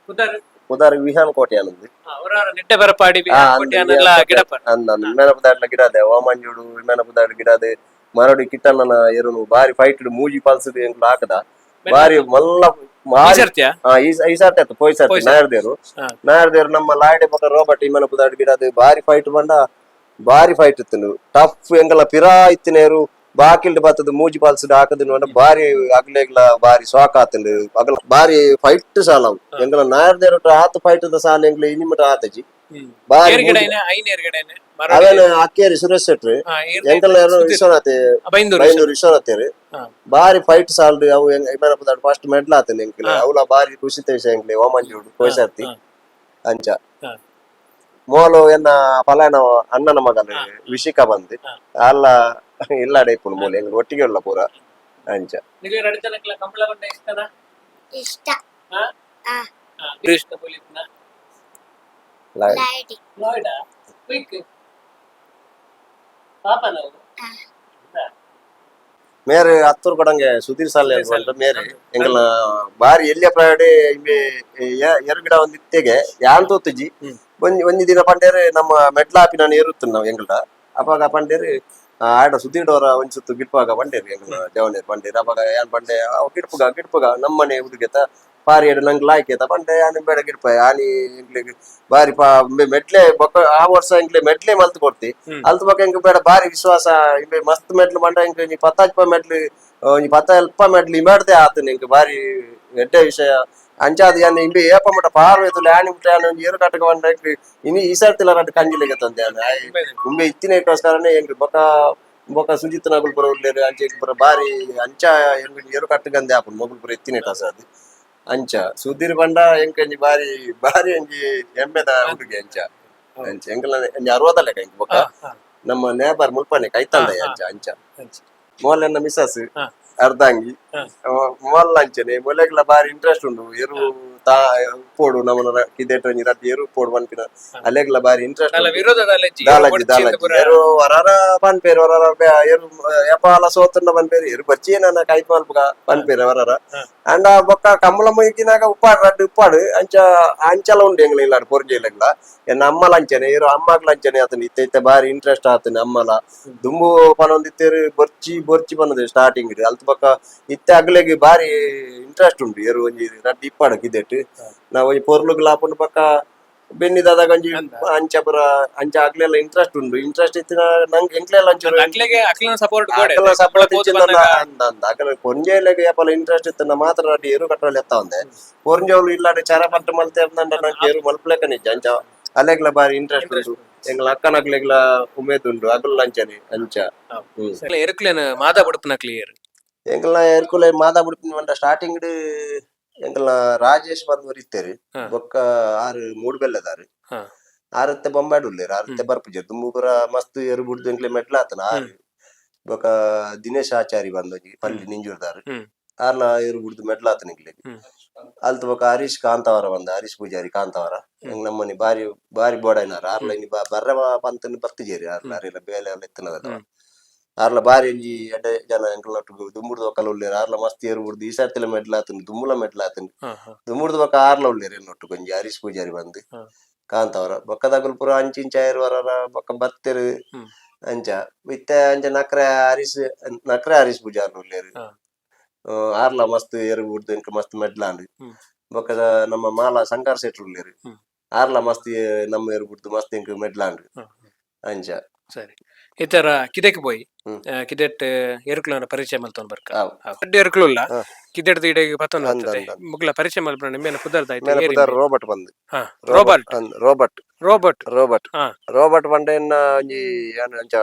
ಪುದರ್? ಉದಾರ ವಿಹಾನ್ ಕೋಟೆ ಅನ್ನೋದು. ಅವರವರ ನೆಟ್ಟೆ ಬರಪಾಡಿ ಅಂದ್ ಅನ್ನೆಲ್ಲ ಗಿಡಪ್ಪ. ಅಂದ್ ಅಂದ್ ಮೇನ ಪುದಾಡ್ಲ ಗಿಡ ಅದೇ ಓಮಂಜೋಡು ಮೇನ ಪುದಾಡ್ ಗಿಡ ಅದೇ ಮರಡಿ ಕಿಟ್ಟಣ್ಣನ ಎರುನು ಬಾರಿ ಫೈಟ್ ಮೂಜಿ ಪಲ್ಸದ ಎಂಕ್ಲು ಹಾಕದ ಬಾರಿ ಮಲ್ಲ ಈ ಮಾರಿ. ಸರ್ತಿಯಾ? ಈ ಸರ್ತಿ ಆಯ್ತು, ಪೋಯ್ ಸರ್ತಿ. ಪೋಯ್ ಸರ್ತಿ. ನಾಯರ್ದೇರು. ನಾಯರ್ದೇರು ನಮ್ಮ ಲಾಯ್ಡೆ ಪಕ್ಕ ರೋಬರ್ಟ್ ಇಮ್ಮನ ಪುದಾಡ್ ಗಿಡ ಅದು ಬಾರಿ ಫೈಟ್ ಬಂಡ ಬಾರಿ ಫೈಟ್ ಇತ್ತು ಟಫ್ ಎಂಗಲ ಪಿರಾ ಇತ್ತಿನೇರು ಬಾಕಿಲ್ಡ್ ಬತ್ತದ ಮೂಜಿ ಪಾಲ್ಸಡ್ ಹಾಕದ ಬಂಡ ಬಾರಿ ಅಗ್ಲೆಗ್ಲ ಬಾರಿ ಶಾಕ್ ಆತಂಡು ಅಗಲ ಬಾರಿ ಫೈಟ್ ಸಾಲ ಅವು. ಎಂಗಲ ನಾಯರ್ದೇರು ಆತ ಫೈಟ್ the ಸಾಲ ಎಂಗ್ಲ ಇನಿಮಟ ಆತಜಿ ಬಾರಿ ಏರ್ಗಡೆನೆ ಐನ್ ಏರ್ಗಡೆನೆ ಅವೇನ ಅಕ್ಕೇರಿ ಸುರೇಶ್ ಶೆಟ್ರು ಎಂಕಲ್ನ ವಿಶ್ವನಾಥ್. ಬೈಂದೂರು. ಬೈಂದೂರು ವಿಶ್ವನಾಥೇರು. ಬಾರಿ ಫೈಟ್ ಸಾಲ್ಡ್ ಅವು. ಫಸ್ಟ್ ಮೆಡ್ಲ್ ಆತನ ಎಂಕ್ಲೆ. ಅವಲ ಬಾರಿ ಖುಷಿತ ವಿಷಯ ಎಂಕ್ಲೆ ಓಮಂಜೋಡು ಕೋಶಾರ್ತಿ. ಅಂಚ. ಮೋಲು ಎನ್ನ ಫಲಾನ ಅಣ್ಣನ ಮಗನ ವಿಶಿಕ ಬಂದು ಅಲ್ಲ ಇಲ್ಲಾಡೆ ಇಪ್ಪುಂಡು ಮೂಲೆ ಎಂಗ್ಲು ಒಟ್ಟಿಗೆ ಉಲ್ಲ ಪೂರ ಅಂಚ. ನಿಮಗೆ ಎರಡು ಜನಕ್ಕೆಲ್ಲ ಕಂಬಳ ಬಂಡ ಇಷ್ಟನಾ? ಇಷ್ಟ. ಹಾ? ಹಾ. ಹಾ, ಇಷ್ಟ ಪೊಲೀಸ್ನ? ಲಾಯ್ಡಿ. ಲಾಯ್ಡಾ? ಕ್ವಿಕ್ ಪಾಪ ನಾವು. ಮೇರೆ ಹತ್ತೂರು ಕೊಡಂಗೆ ಸುಧೀರ್ ಸಾಲೆ ಸುಧೀರ್ ಸಾಲೆ. ಅಂತ ಮೇರೆ ಎಂಗಲ ಬಾರಿ ಎಲ್ಲಿಯ ಪ್ರಾಯಡೆ ಇಂಬೆ ಎರು ಗಿಡ ಒಂದು ಇತ್ತೆಗೆ ಯಾನ್ ತೋತುಜಿ. ಒಂಜಿ ಒಂಜಿ ದಿನ ಪಂಡೇರು ನಮ್ಮ ಮೆಟ್ಲಾಪಿ ನಾನು ಏರುತ್ತ ನಾವು ಎಂಗಲ್ಡ ಅವಾಗ ಪಂಡೇರು ಆಡ ಸುಧೀರ್ ಡೋರ ಒಂಜಿ ಸುತ್ತು ಗಿಡ್ಪಾಗ ಪಂಡೇರು ಎಂಗಲ ಜವನೇರು ಪಂಡೇರು. ಅವಾಗ ಯಾನ್ ಪಂಡೆ ಅವ್ ಗಿಡ್ಪುಗ ಗಿಡ್ಪುಗ ನಮ್ಮನೆ ಹುಡುಗೆತ ಪಾರಿ ಎಡು ನಂಗೆ ಲಾಯ್ಕೆತ ಪಂಡೆ ಯಾನ್ ಬೇಡ ಗಿಡ್ಪ ಆನಿ ಎಂಗ್ಲಿಗ್ ಬಾರಿ ಪಾ ಇಂಬೆ ಮೆಟ್ಲೆ ಬೊಕ್ಕ ಆ ವರ್ಷ ಎಂಗ್ಲೆ ಮೆಟ್ಲೆ ಮಲ್ತ್ ಕೊಡ್ತಿ. ಅಲ್ತ್ ಬೊಕ್ಕ ಎಂಕ್ ಬೇಡ ಬಾರಿ ವಿಶ್ವಾಸ ಇಂಬೆ ಮಸ್ತ್ ಮೆಟ್ಲು ಪಂಡ ಎಂಕ್ ಒಂಜಿ ಪತ್ತಾಜ್ಪ ಮೆಟ್ಲು ಒಂಜಿ ಪತ್ತ ಅಲ್ಪ ಮೆಟ್ಲು ಇಮಾಡ್ದೆ ಆತನ ಎಂಕ್ ಬಾರಿ ಎಡ್ಡೆ ವಿಷಯ ಅಂಚಾದ್ ಯಾನ್ ಇಂಬೆ ಏಪ ಮಟ ಪಾರ್ವೇతులు ಯಾನ್ ಮುಟ್ಟ ಯಾನ್ ಒಂಜಿ ಏರು ಕಟ್ಟಕ ಬಂಡ ಎಂಕ್ ಇನಿ ಈ ಸರ್ತಿಲ ರಡ್ಡ್ ಕಂಜಿಲೆಗೆ ತಂದೆ ಯಾನ್ ಉಂಬೆ ಇತ್ತಿನಕ್ಕೋಸ್ಕರನೇ ಎಂಕ್ ಬೊಕ ಬೊಕ ಸುಜಿತ್ ನಗುಲ್ ಪುರ ಉಲ್ಲೇರು ಅಂಚ ಎಂಕ್ ಪುರ ಬಾರಿ ಅಂಚ ಎಂಕ್ ಏರು ಕಟ್ಟಗಂದೆ ಆಪುಂಡು ಮೊಗುಲ್ ಪುರ ಇತ್ತಿನೇಟ ಅದು ಅಂಚ. ಸುಧೀರ್ ಬಂಡ ಎಂಕ್ ಒಂಜಿ ಬಾರಿ ಬಾರಿ ಒಂಜಿ ಹೆಮ್ಮೆದ ಹುಡುಗಿ ಅಂಚ ಅಂಚ. ಎಂಕಲ್ನ ಒಂಜಿ ಅರವದ ಲೆಕ್ಕ ಎಂಕ್ ಬೊಕ ನಮ್ಮ ನೇಬರ್ ಮುಲ್ಪನೆ ಕೈತಲ್ದ ಅಂಚ ಅಂಚ. ಅಂಚ. ಮೋಲೆನ ಮಿಸಸ್ ಅರ್ಧಾಂಗಿ. ಮೊಲ್ಲ ಅಂಚನೆ ಮೊಲೆಗ್ಲ ಬಾರಿ ಇಂಟ್ರೆಸ್ಟ್ ಉಂಡು ಎರು ತಾ ಉಪ್ಪೋಡು ನಮ್ಮನ ಕಿದೆಟ್ ಒಂಜಿ ರಡ್ಡ್ ಎರು ಉಪ್ಪೋಡು ಪನ್ಪಿನ ಅಲೆಗ್ಲ ಬಾರಿ ಇಂಟ್ರೆಸ್ಟ್. ನಲ್ಲ ವಿರೋಧದ ಅಲೆಜ್ಜಿ. ದಾಲಜಿ ದಾಲಜಿ ಎರು ವರಾರ ಪನ್ಪೇರು ವರಾರ ಎರು ಎಪಾಲ ಸೋತುಂಡ ಪನ್ಪೇರು ಎರು ಬಚ್ಚಿ ನನ್ನ ಕೈ ಮಲ್ಪುಗ ಪನ್ಪೇರು ವರಾರ. ಅಂಡ ಬೊಕ್ಕ ಕಮ್ಮಲ ಮುಗಿನಾಗ ಉಪ್ಪಾಡು ರಡ್ಡ್ ಉಪ್ಪಾಡು ಅಂಚ ಅಂಚಲ ಉಂಡು ಎಂಗ್ಲ ಇಲ್ಲಾಡು ಪೊರ್ಜಿ ಇಲ್ಲಗ್ಲ ಎನ್ನ ಅಮ್ಮಲ ಅಂಚನೆ ಎರು ಅಮ್ಮಗ್ಲ ಅಂಚನೆ ಆತನ ಇತ್ತೆ ಇತ್ತೆ ಬಾರಿ ಇಂಟ್ರೆಸ್ಟ್ ಆತನ ಅಮ್ಮಲ ದುಂಬು ಪನೊಂದಿತ್ತೇರು ಬೊರ್ಚಿ ಬೊರ್ಚಿ ಪನೊಂದು ಸ್ಟಾರ್ಟಿಂಗ್ ಅಲ್ತ ಬೊಕ್ಕ ಇತ್ತೆ ಅಗ್ಲೆಗ್ ಬಾರಿ ಇಂಟ್ರೆಸ್ಟ್ ಉಂಡು ಎರು ಒಂಜಿ ರಡ್ಡ್ ಇಪ್ಪಾಡು ಕಿದೆಟ್ ನಾವು ಒಂಜಿ ಪೊರ್ಲುಗ್ ಲಾಪುಂಡು ಬೊಕ್ಕ ಬೆನ್ನಿದಾದಾಗ ಒಂಜಿ ಅಂಚ ಪುರ ಅಂಚ ಅಗ್ಲೆಲ್ಲ ಇಂಟ್ರೆಸ್ಟ್ ಉಂಡು. ಇಂಟ್ರೆಸ್ಟ್ ಇತ್ತಿನ ನಂಗೆ ಎಂಕ್ಲೆಲ್ಲ ಒಂಚೂರು ಅಕ್ಲೆಗೆ ಅಕ್ಲೆನ ಸಪೋರ್ಟ್ ಗೋಡೆ. ಅಕಲ್ನ ಸಪೋರ್ಟ್ ಇತ್ತಿನ ಅಂದ ಅಂದ ಅಕಲ ಪೊಂಜೆಲೆಗ್ ಏಪಲ ಇಂಟ್ರೆಸ್ಟ್ ಇತ್ತಿನ ಮಾತ್ರ ರಡ್ಡ್ ಎರು ಕಟ್ಟೋಲ್ ಎತ್ತ ಒಂದೆ ಪೊಂಜೆವ್ಲು ಇಲ್ಲಾಡೆ ಚರ ಪಟ್ಟು ಮಲ್ತೆ ಅಂದಂಡ ನಂಗೆ ಎರು ಮಲ್ಪಲೆಕ ನಿಜ ಅಂಚ ಅಲೆಗ್ಲ ಬಾರಿ ಇಂಟ್ರೆಸ್ಟ್ ಉಂಡು. ಎಂಗ್ಲ ಅಕ್ಕನಗ್ಲೆಗ್ಲ ಉಮೇದ್ ಉಂಡು ಅಗಲ್ ಅಂಚನೆ ಅಂಚ. ಎರುಕ್ಲೇನ ಮಾದ ಬುಡುಪುನ ಕ್ಲಿಯರ್. ಎಂಕಲ್ನ ಎರ್ಕುಲೆ ಮಾದ ಬುಡ್ಪಿನ ಪಂಡ ಸ್ಟಾರ್ಟಿಂಗ್ ಎಂಕಲ್ನ ರಾಜೇಶ್ ಬಂದವರು ಇತ್ತೇರು. ಬೊಕ್ಕ ಆರು ಮೂಡುಬೆಲ್ಲದಾರು. ಆರತ್ತೆ ಬೊಂಬಾಡ್ ಉಲ್ಲೇರು ಆರತ್ತೆ ಬರ್ಪುಜೆರ್ ದುಂಬು ಪೂರ ಮಸ್ತ್ ಎರು ಬುಡ್ದು ಎಂಕ್ಲೆ ಮೆಟ್ಲ ಆತನ ಆರು. ಬೊಕ್ಕ ದಿನೇಶ್ ಆಚಾರಿ ಬಂದೊಂಜಿ ಪಲ್ಲಿ ನಿಂಜೂರ್ದಾರು. ಆರ್ಲ ಎರು ಬುಡ್ದು ಮೆಟ್ಲ ಆತನ ಎಂಕ್ಲೆಗ್. ಅಲ್ತ ಬೊಕ್ಕ ಹರೀಶ್ ಕಾಂತಾವರ ಬಂದ ಹರೀಶ್ ಪೂಜಾರಿ ಕಾಂತಾವರ ಎಂಕ್ ನಮ್ಮನಿ ಬಾರಿ ಬಾರಿ ಬೋಡೈನಾರ್ ಆರ್ಲ ಇನಿ ಬರ್ರ ಪಂತನ್ ಬತ್ತಿಜೇರಿ ಆರ್ಲ ಅರೆಲ ಬೇಲೆ ಎಲ್ಲ ಎತ್ತನದಲ್ಲ. ಆರ್ಲ ಬಾರಿ ಒಂಜಿ ಎಡ್ಡೆ ಜನ ಎಂಕ್ಲನೊಟ್ಟುಗು ದುಂಬುಡ್ದು ಒಕ್ಕಲ ಉಲ್ಲೇರ್ ಆರ್ಲ ಮಸ್ತ್ ಏರು ಬುಡ್ದು ಈ ಸರ್ತಿಲ ಮೆಡ್ಲ್ ಆತುಂಡು ದುಂಬುಲ ಮೆಡ್ಲ್ ಆತುಂಡು. ದುಂಬುಡ್ದು ಬೊಕ್ಕ ಆರ್ಲ ಉಲ್ಲೇರ್ ಎನ್ನೊಟ್ಟುಗು ಒಂಜಿ ಹರೀಶ್ ಪೂಜಾರಿ ಬಂದು ಕಾಂತಾವರ ಬೊಕ್ಕದಕುಲು ಪೂರ ಅಂಚಿ ಇಂಚ ಆಯೆರ್ ವರರ ಬೊಕ್ಕ ಬತ್ತೆರ್. ಅಂಚ ಇತ್ತೆ ಅಂಚ ನಕ್ರೆ ಹರೀಶ್ ನಕ್ರೆ ಹರೀಶ್ ಪೂಜಾರಿ ಉಲ್ಲೇರ್. ಆರ್ಲ ಮಸ್ತ್ ಏರು ಬುಡ್ದು ಎಂಕ್ ಮಸ್ತ್ ಮೆಡ್ಲಾಂಡ್. ಬೊಕ್ಕ ನಮ್ಮ ಮಾಲ ಶಂಕರ್ ಶೆಟ್ರು ಉಲ್ಲೇರ್. ಆರ್ಲ ಮಸ್ತ್ ನಮ್ಮ ಏರು ಬುಡ್ದು ಮಸ್ತ್ ಎಂಕ್ ಮೆಡ್ಲಾಂಡ್ ಅಂಚ. ಸರಿ ಇತರ ಕಿದೆಕ್ ಪೋಯಿ ಕಿದೆಟ್ ಎರುಕ್ಲನ ಪರಿಚಯ ಮಲ್ತೊಂದು ಬರ್ಕ. ಆವ್. ಅಡ್ಡ ಎರುಕ್ಲು ಉಲ್ಲ ಕಿದೆಟ್ ಇಡೆಗ್ ಪತ್ತೊಂದು ಅಂದ್ ಬರ್ತದೆ. ಅಂದ್ ಅಂದ್. ಮುಗ್ಲ ಪರಿಚಯ ಮಲ್ಪುನ ನಿಮ್ಮೇನ ಪುದರ್ದಾಯ್ತು? ಮೇನ ಪುದರ್ ರೋಬರ್ಟ್ ಬಂದು. ರೋಬರ್ಟ್. ಅಂದ್, Robert. Robert. Robert. Robert ಪಂಡ ಎನ್ನ ಒಂಜಿ ಯಾನ್ ಅಂಚ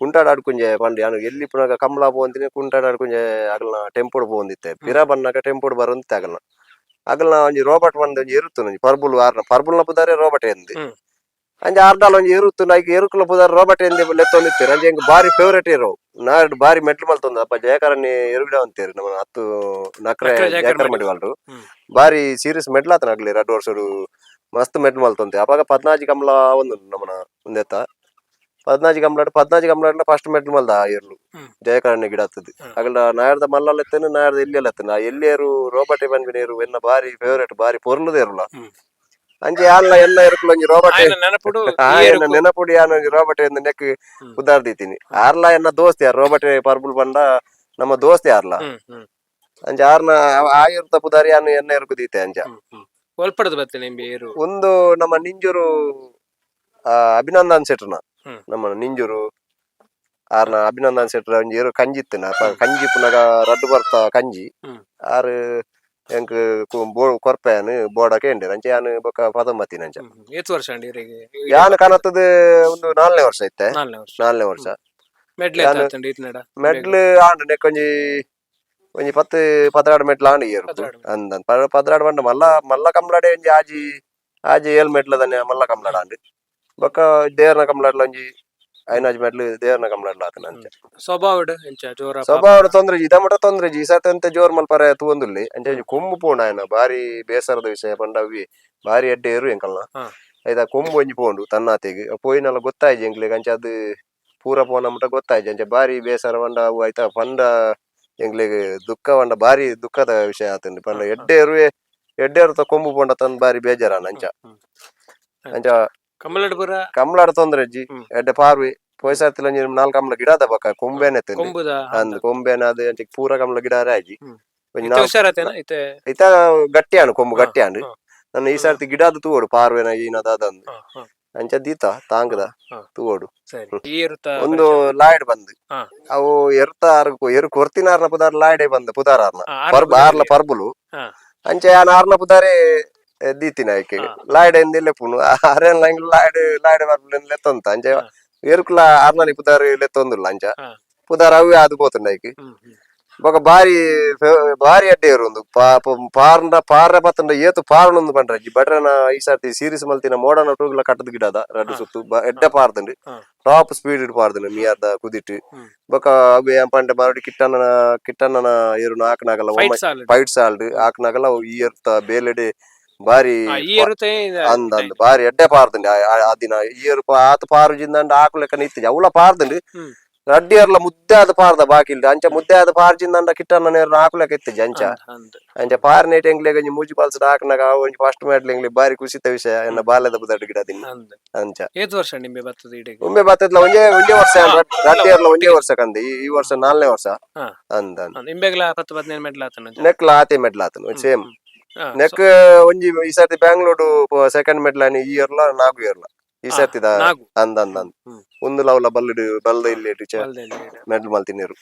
ಕುಂಟಾಡ ಆಡ್ಕುಂಜೆ ಪಂಡ ಯಾನ್ ಎಲ್ಲಿ ಪುನಗ ಕಮಲ ಪೋವಂತಿನಿ ಕುಂಟಾಡ ಆಡ್ಕುಂಜೆ ಅಗಲ್ನ ಟೆಂಪೋಡು ಪೋವೊಂದಿತ್ತೆ ಪಿರ ಬನ್ನಗ ಟೆಂಪೋಡು ಬರೊಂದಿತ್ತೆ ಅಗಲ್ನ ಅಗಲ್ನ ಒಂಜಿ ರೋಬಟ್ ಬಂದ್ ಒಂಜಿ ಎರುತ್ತು ಒಂಜಿ ಪರ್ಬುಲು ಆರ್ನ ಪರ್ಬುಲ್ನ ಪುದಾರೆ ರೋಬಟ್ ಎಂದ್. ಅಂಚ ಆರ್ಡಾಲ ಒಂಜಿ ಎರುತ್ತು ಐಕ್ ಎರುಕುಲ ಪುದಾರ್ ರೋಬಟ್ ಎಂದೆ ಲೆತ್ತೊಂದಿತ್ತೆರ್. ಅಂಚ ಎಂಕ್ ಬಾರಿ ಫೇವರೇಟ್ ಎರು ನಾಡ್ ಬಾರಿ ಮೆಟ್ಲು ಮಲ್ತೊಂದು ಅಪ್ಪ ಜಯಕರಣ್ಣಿ ಎರುಗಿಡ ಅಂತೇರು ನಮ್ಮ ಹತ್ತು ನಕ್ರೆ. ನಕ್ರೆ ಜಯಕರ್. ಜಯಕರ್ ಮಡಿವಾಳ್ರು. ಬಾರಿ ಸೀರಿಯಸ್ ಮೆಡ್ಲ್ ಆತನ ಆಗ್ಲಿ ರಡ್ಡ್ ವರ್ಷಡು ಮಸ್ತ್ ಮೆಡ್ಲ್ ಮಲ್ತೊಂತೆ. ಅಪಗ 14 ಕಂಬ್ಲ ಒಂದು ನಮನ ಒಂದೆತ್ತ 14 ಕಂಬ್ಲಾಡ್ 14 ಕಂಬ್ಲಾಡ್ಲ ಫಸ್ಟ್ ಮೆಡ್ಲ್ ಮಲ್ದ ಆ ಎರ್ಲು. ಜಯಕರಣ್ಯ ಗಿಡ ಹತ್ತದು. ಅಗಲ ನಾಯರ್ದ ಮಲ್ಲಲ್ ಎತ್ತನು, ನಾಯರ್ದ ಎಲ್ಲಿಯಲ್ಲ ಎತ್ತನು. ಆ ಎಲ್ಲಿಯರು ರೋಬಟೆ ಪನ್ಪಿನ ಎರು ಎನ್ನ ಬಾರಿ ಫೇವರೇಟ್, ಬಾರಿ ಪೊರ್ಲುದ ಎರುಲ. ಅಂಚೆ ಯಾನ್ಲ ಎಲ್ಲ ಎರುಕುಲ ಒಂಜಿ ರೋಬಟೆ ಆಯನ ನೆನಪುಡು ಈ ಆಯನ ಎರುಕು. ನೆನಪುಡಿ ಯಾನ್ ಒಂಜಿ ರೋಬಟೆ ಎಂದು ನೆಕ್ ಉದಾರ್ ದೀತೀನಿ. ಆರ್ಲ ಎನ್ನ ದೋಸ್ತಿ ಯಾರ್ ರೋಬಟೆ ಪರ್ಬುಲ್ ಪಂಡ ನಮ್ಮ ದೋಸ್ತಿ ಯಾರ್ಲ. ಹ್ಮ್ ಹ್ಮ್ ಅಂಚ ಆರ್ನ ಆಯುರ್ದ ಪುದಾರಿ ಯಾನ್ ಎನ್ನ ಎರುಕು ದೀತೆ ಅಂಚ. ಹ್ಮ್ ಹ್ಮ್ ಒಲ್ಪಡದು ಬತ್ತೆ ನಿಂಬೆ ಏರು? ಒಂದು ನಮ್ಮ ನಿಂಜೂರು ಅಭಿನಂದನ್ ಶೆಟ್ರನ. ನಮ್ಮ ನಿಂಜೂರು ಆರ್ನ ಅಭಿನಂದನ್ ಶೆಟ್ರ ಒಂಜಿ ಎರು ಕಂಜಿ ಇತ್ತಿನ ಕಂಜಿ ಪುನಗ ರಡ್ಡು ಬರ್ತ ಕಂಜಿ. ಆರ್ ಎಂಕ್ ಕೊರ್ಪೆಯಾನ್ ಬೋಡ ಕೇಂಡಿರ್. ಅಂಚೆ ಯಾನ್ ಬೊಕ್ಕ ಪದಮತಿನ ಅಂಚ. ಹ್ಮ್ ಹ್ಮ್. ಏತ್ ವರ್ಷ ಅಂಡಿ ಇರೆಗ್? ಯಾನ್ ಕನತದ ಒಂದು ನಾಲ್ನೇ ವರ್ಷ ಇತ್ತೆ. ನಾಲ್ನೇ ವರ್ಷ. ನಾಲ್ನೇ ವರ್ಷ. ಮೆಡ್ಲ್ ಯಾನ್ ಆತಂಡಿ ಇತ್ನಡ? ಮೆಡ್ಲ್ ಆಂಡ್ ನೆಕ್ ಒಂಜಿ ಒಂಜಿ 10 12 ಮೆಟ್ಲ್ ಆಂಡ್ ಏರು. 12. ಅಂದ್ 12 ಪಂಡ ಮಲ್ಲ ಮಲ್ಲ ಕಂಬ್ಳಡೆ ಒಂಜಿ ಆಜಿ ಆಜಿ ಏಳ್ ಮೆಟ್ಲ ದನೆ ಮಲ್ಲ ಕಂಬ್ಳಡ ಆಂಡ್. ಬೊಕ್ಕ ದೇರ್ನ ಕಂಬ್ಳಡ್ಲ ಒಂಜಿ ಐನಾಜಿ ಮೆಟ್ಲು ದೇರ್ನ ಕಂಬ್ಳಡ್ಲ ಆತನ ಅಂಚ. ಸ್ವಭಾವಡ್ ಎಂಚ ಜೋರ? ಸ್ವಭಾವಡ್ ತೊಂದ್ರೆ ಇದ ಮಟ ತೊಂದ್ರೆ ಈ ಸರ್ತಿ ಅಂತ ಜೋರ್ ಮಲ್ಪರೆ ತೂವೊಂದುಲ್ಲೆ. ಅಂಚ ಒಂಜಿ ಕೊಂಬು ಪೋಂಡು ಆಯನ ಬಾರಿ ಬೇಸರದ ವಿಷಯ ಪಂಡ ಅವಿ ಬಾರಿ ಎಡ್ಡೆ ಏರು ಎಂಕಲ್ನ. ಐತ ಕೊಂಬು ಒಂಜಿ ಪೋಂಡು ತನ್ನಾತೆಗ್ ಪೋಯಿನಲ ಗೊತ್ತಾಯ್ಜಿ ಎಂಕ್ಲೆಗ್. ಅಂಚ ಅದು ಪೂರ ಪೋನ ಮುಟ ಗೊತ್ತಾಯ್ಜಿ. ಅಂಚ ಬಾರಿ ಬೇಸರ ಪಂಡ ಅವು ಐತ ಪಂಡ ಎಂಕ್ಲೆಗ್ ದುಃಖ ಪಂಡ ಬಾರಿ ದುಃಖದ ವಿಷಯ ಆತುಂಡು ಪಂಡ. ಎಡ್ಡೆ ಎರುವೆ ಎಡ್ಡೆ ಎರುತ ಕೊಂಬು ಪೋಂಡ ತನ್ ಬಾರಿ ಬೇಜಾರಾನ ಅಂಚ. ಅಂಚ. ಕಮಲಡ್ ಪೂರ? ಕಮ್ಲಾಡ ತೊಂದ್ರೆ ಇಜ್ಜಿ. ಎಡ್ಡೆ ಪಾರ್ವಿ ಪೋಯ್ಸರ್ತಿಲ ಒಂಜಿ ನಾಲ್ ಕಮ್ಲ ಗಿಡ ಅದ ಬೊಕ್ಕ ಕೊಂಬೆನೆ ತಿಂದು. ಕೊಂಬುದ? ಅಂದ್ ಕೊಂಬೆನ ಅದು ಅಂಚ ಪೂರ ಕಮ್ಲ ಗಿಡ ಆಜಿ. ಒಂಜಿ ಇತ್ತೆ ನಾಲ್ ಹುಷಾರತೇನ ಇತ್ತೆ? ಐತ ಗಟ್ಟಿ ಆಂಡ್ ಕೊಂಬು. ಗಟ್ಟಿ ಆಂಡ್. ನನ್ನ ಈ ಸರ್ತಿ ಗಿಡದ ತೂವೊಡು ಪಾರ್ವೆನ ಈನದ ಅದಂದು. ಹಾ, ಹಾ. ಅಂಚ ದೀತ ತಾಂಗದ ತೂವೊಡು. ಸರಿ, ಈ ಎರುತ ಒಂದು ಲಾಯ್ಡ್ ಬಂದ್. ಅವು ಎರ್ತ ಆರ್ ಎರು ಕೊರ್ತಿನ ಆರ್ನ ಪುದಾರ್ ಲಾಯ್ಡೆ ಬಂದ್ ಪುದಾರ್ ಆರ್ನ. ಆರ್ನ ಪರ್ಬ ಪುದಾರ್. ಆರ್ಲ ಪರ್ಬುಲು. ಅಂಚ ಯಾನ್ ಆರ್ನ ಪುದಾರೆ ದೀತಿನ ಆಯ್ಕೆ. ಲಾಯ್ಡ್ ಎಂದಿಲ್ಲ ಪುನು ಆರೆನ್ ಲಾಯ್ಡ್ ಲಾಯ್ಡ್ ಪರ್ಬುಲು ಲೆತ್ತೊಂತ ಅಂಚ. ಎರುಕುಲ ಆರ್ನನಿ ಪುದಾರ್ ಲೆತ್ತೊಂದುಲ್ಲ ಅಂಚ. ಪುದಾರ್ ಅವೇ ಅದು ಪೋತುಂಡ ಐಕ್. ಹ್ಮ್ ಹ್ಮ್. ಬೊಕ ಬಾರಿ ಬಾರಿ ಅಡ್ಡೆ ಇರು ಪಾರ್ಂಡ ಪಾರ ಪತ್ತಂಡ ಏತು ಪಾರ್ಣೊಂದು ಪಂಡ್ರಜ್ಜಿ ಬಟ್ರನ ಈ ಸರ್ತಿ ಸೀರೀಸ್ ಮಲ್ತಿನ ಮೋಡನ ಟೂಗ್ಲ ಕಟ್ಟದ ಗಿಡದ ರಡ್ಡು ಸುತ್ತು ಎಡ್ಡೆ ಪಾರ್ದಂಡು. Top speed ಪಾರ್ದಂಡು ಮಿಯಾರ್ದ ಕುದಿಟ್ಟು. ಬೊಕ ಅವು ಏನ್ ಪಂಡ ಮರಡಿ ಕಿಟ್ಟಣ್ಣನ ಕಿಟ್ಟಣ್ಣನ ಏರು ನಾಲ್ಕು fight solid. Fight ಸಾಲ್ಡ್ ಆಕ್ನಾಗಲ ಈ ಎರ್ತ ಬೇಲೆಡೆ ಬಾರಿ ಈ ಎರುತೆ ಅಂದ್ ಅಂದ್ ಬಾರಿ ಎಡ್ಡೆ ಪಾರ್ದಂಡು. ಆ ದಿನ ಈ ಏರು ಆತ ಪಾರು ಜಿಂದಂಡ ಆಕುಲೆಕ್ಕ ನಿತ್ತಿಜ ಅವಳ ಪಾರ್ದಂಡು. ರಡ್ಡಿ ಎರ್ಲ ಮುದ್ದೆ ಆದ ಪಾರ್ದ ಬಾಕಿ ಇಲ್ದ ಅಂಚ ಮುದ್ದೆ ಆದ ಪಾರ್ಜಿಂದಂಡ ಕಿಟ್ಟಣ್ಣನ ಏರು ಆಕುಲೆಕ್ಕ ಇತ್ತಿಜ ಅಂಚ. ಅಂದ್. ಅಂಚ ಪಾರ್ನೇಟ್ ಎಂಕ್ಲೆಗ್ ಒಂಜಿ ಮೂಜಿ ಪಲ್ಸಡ್ ಹಾಕ್ನಾಗ ಅವು ಒಂಜಿ ಫಸ್ಟ್ ಮೆಡ್ಲ್ ಎಂಕ್ಲೆ ಬಾರಿ ಖುಷಿತ ವಿಷಯ ಎನ್ನ ಬಾಲ್ಯದ ಬುದಡ್ ಗಿಡ ದಿನ. ಅಂದ್. ಅಂಚ. ಏತ್ ವರ್ಷ ನಿಂಬೆ ಬರ್ತದೆ ಇಡೆಗೆ? ಒಮ್ಮೆ ಬತ್ತದ್ಲ ಒಂಜೇ ಒಂಜೇ ವರ್ಷ ರಡ್ಡಿ ಎರ್ಲ ಒಂಜೇ ವರ್ಷ ಕಂದು. ಈ ಈ ವರ್ಷ ನಾಲ್ನೇ ವರ್ಷ. ಅಂದ್ ಅಂದ್. ನಿಂಬೆಗ್ಲ 10 15 ಮೆಡ್ಲ್ ಆತನ? ನೆಕ್ಲ ಆತೆ ಮೆಡ್ಲ್ ಆತನ ಸೇಮ್. ನೆಕ್ ಒಂಜಿ ಈ ಸರ್ತಿ ಬ್ಯಾಂಗ್ಳೂರ್ ಸೆಕೆಂಡ್ ಮೆಡ್ಲ್ ಆನಿ ಈ ಇಯರ್ಲ ನಾಲ್ಕು ಇಯರ್ಲ ಈ ಸರ್ತಿದ. ನಾಗು. ಅಂದ್ ಅಂದ್ ಅಂದ್. ಒಂದು ಲವ್ಲ ಬಲ್ಲಿಡು ಬಲ್ದ ಇಲ್ಲಿ ಮೆಡ್ಲ್ ಮಲ್ತಿನೀರು.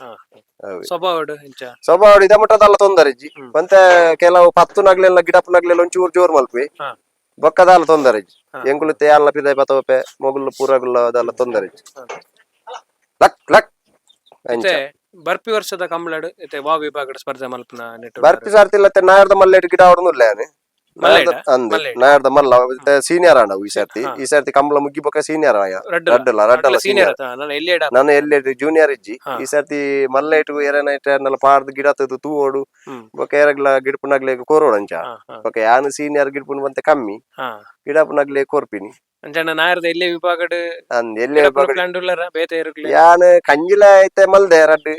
ಸ್ವಭಾವಡ್ ಎಂಚ? ಸ್ವಭಾವ ಇದ ಮಟ್ಟದಲ್ಲ ತೊಂದರೆ ಇಜ್ಜಿ. ಒಂತೆ ಕೆಲವು ಪತ್ತು ನಗ್ಲೆಲ್ಲ ಗಿಡಪ್ಪು ನಗ್ಲೆಲ್ಲ ಒಂಚೂರು ಜೋರ್ ಮಲ್ಪಿ. ಬೊಕ್ಕದಾಲ ತೊಂದರೆ ಇಜ್ಜಿ. ಎಂಕುಲು ತೇಯಲ್ಲ ಪಿದೈ ಪತೋಪೆ ಮೊಗುಲು ಪೂರಗುಲ್ಲ ಅದೆಲ್ಲ ತೊಂದರೆ ಇಜ್ಜಿ. ಲಕ್ ಲಕ್ ಅಂಚ. ಇತ್ತೆ ಬರ್ಪಿ ವರ್ಷದ ಕಂಬಳಡ್ ಇತ್ತೆ ವಾ ವಿಭಾಗದ ಸ್ಪರ್ಧೆ ಮಲ್ಪನ ನೆಟ್ಟು? ಬರ್ಪಿ ಸಾರ್ತಿಲ್ಲ ನಾಯರ್ದ ಮಲ್ಲೇಟ್ ಗಿಡ ಅವಡನುಲ್ಲ ಮಲ್ಲೇಟ? ಅಂದ್. ಮಲ್ಲೇಟ. ನಾಯರ್ದ ಮಲ್ಲ ಸೀನಿಯರ್ ಆಂಡ ಈ ಸರ್ತಿ. ಈ ಸರ್ತಿ ಕಂಬಳ ಮುಗ್ಗಿ ಬೊಕ್ಕ ಸೀನಿಯರ್ ಆಯ. ರಡ್ಡಲ? ರಡ್ಡಲ ರಡ್ಡಲ. Senior senior. ನಾನು ಎಲ್ಲಿ ನಾನು ಎಲ್ಲಿ ಜೂನಿಯರ್ ಇಜ್ಜಿ. ಈ ಸರ್ತಿ ಮಲ್ಲೇಟು ಏರೇನ ಇಟ್ಟೆಲ್ಲ ಪಾರ್ದ್ ಗಿಡ ತದು ತೂವೋಡು. ಬೊಕ್ಕ ಏರಗ್ಲ ಗಿಡಪುನಗ್ಲೆ ಕೋರೋಡು ಅಂಚ. ಬೊಕ್ಕ ಯಾನು ಸೀನಿಯರ್ ಗಿಡಪುನ ಬಂತೆ ಕಮ್ಮಿ ಗಿಡಪುನಗ್ಲೆ ಕೋರ್ಪಿನಿ. ಅಂಚಣ್ಣ ನಾಯರ್ದ ಎಲ್ಲಿ ವಿಭಾಗಡ್? ಅಂದ್ ಎಲ್ಲಿ ಪ್ಲಾನ್ ಉಲ್ಲರ ಬೇತೆ ಎರುಕ್ಲೆ? ಯಾನ್ ಕಂಜಿಲ ಐತೆ ಮಲ್ದೆ ರಡ್ಡು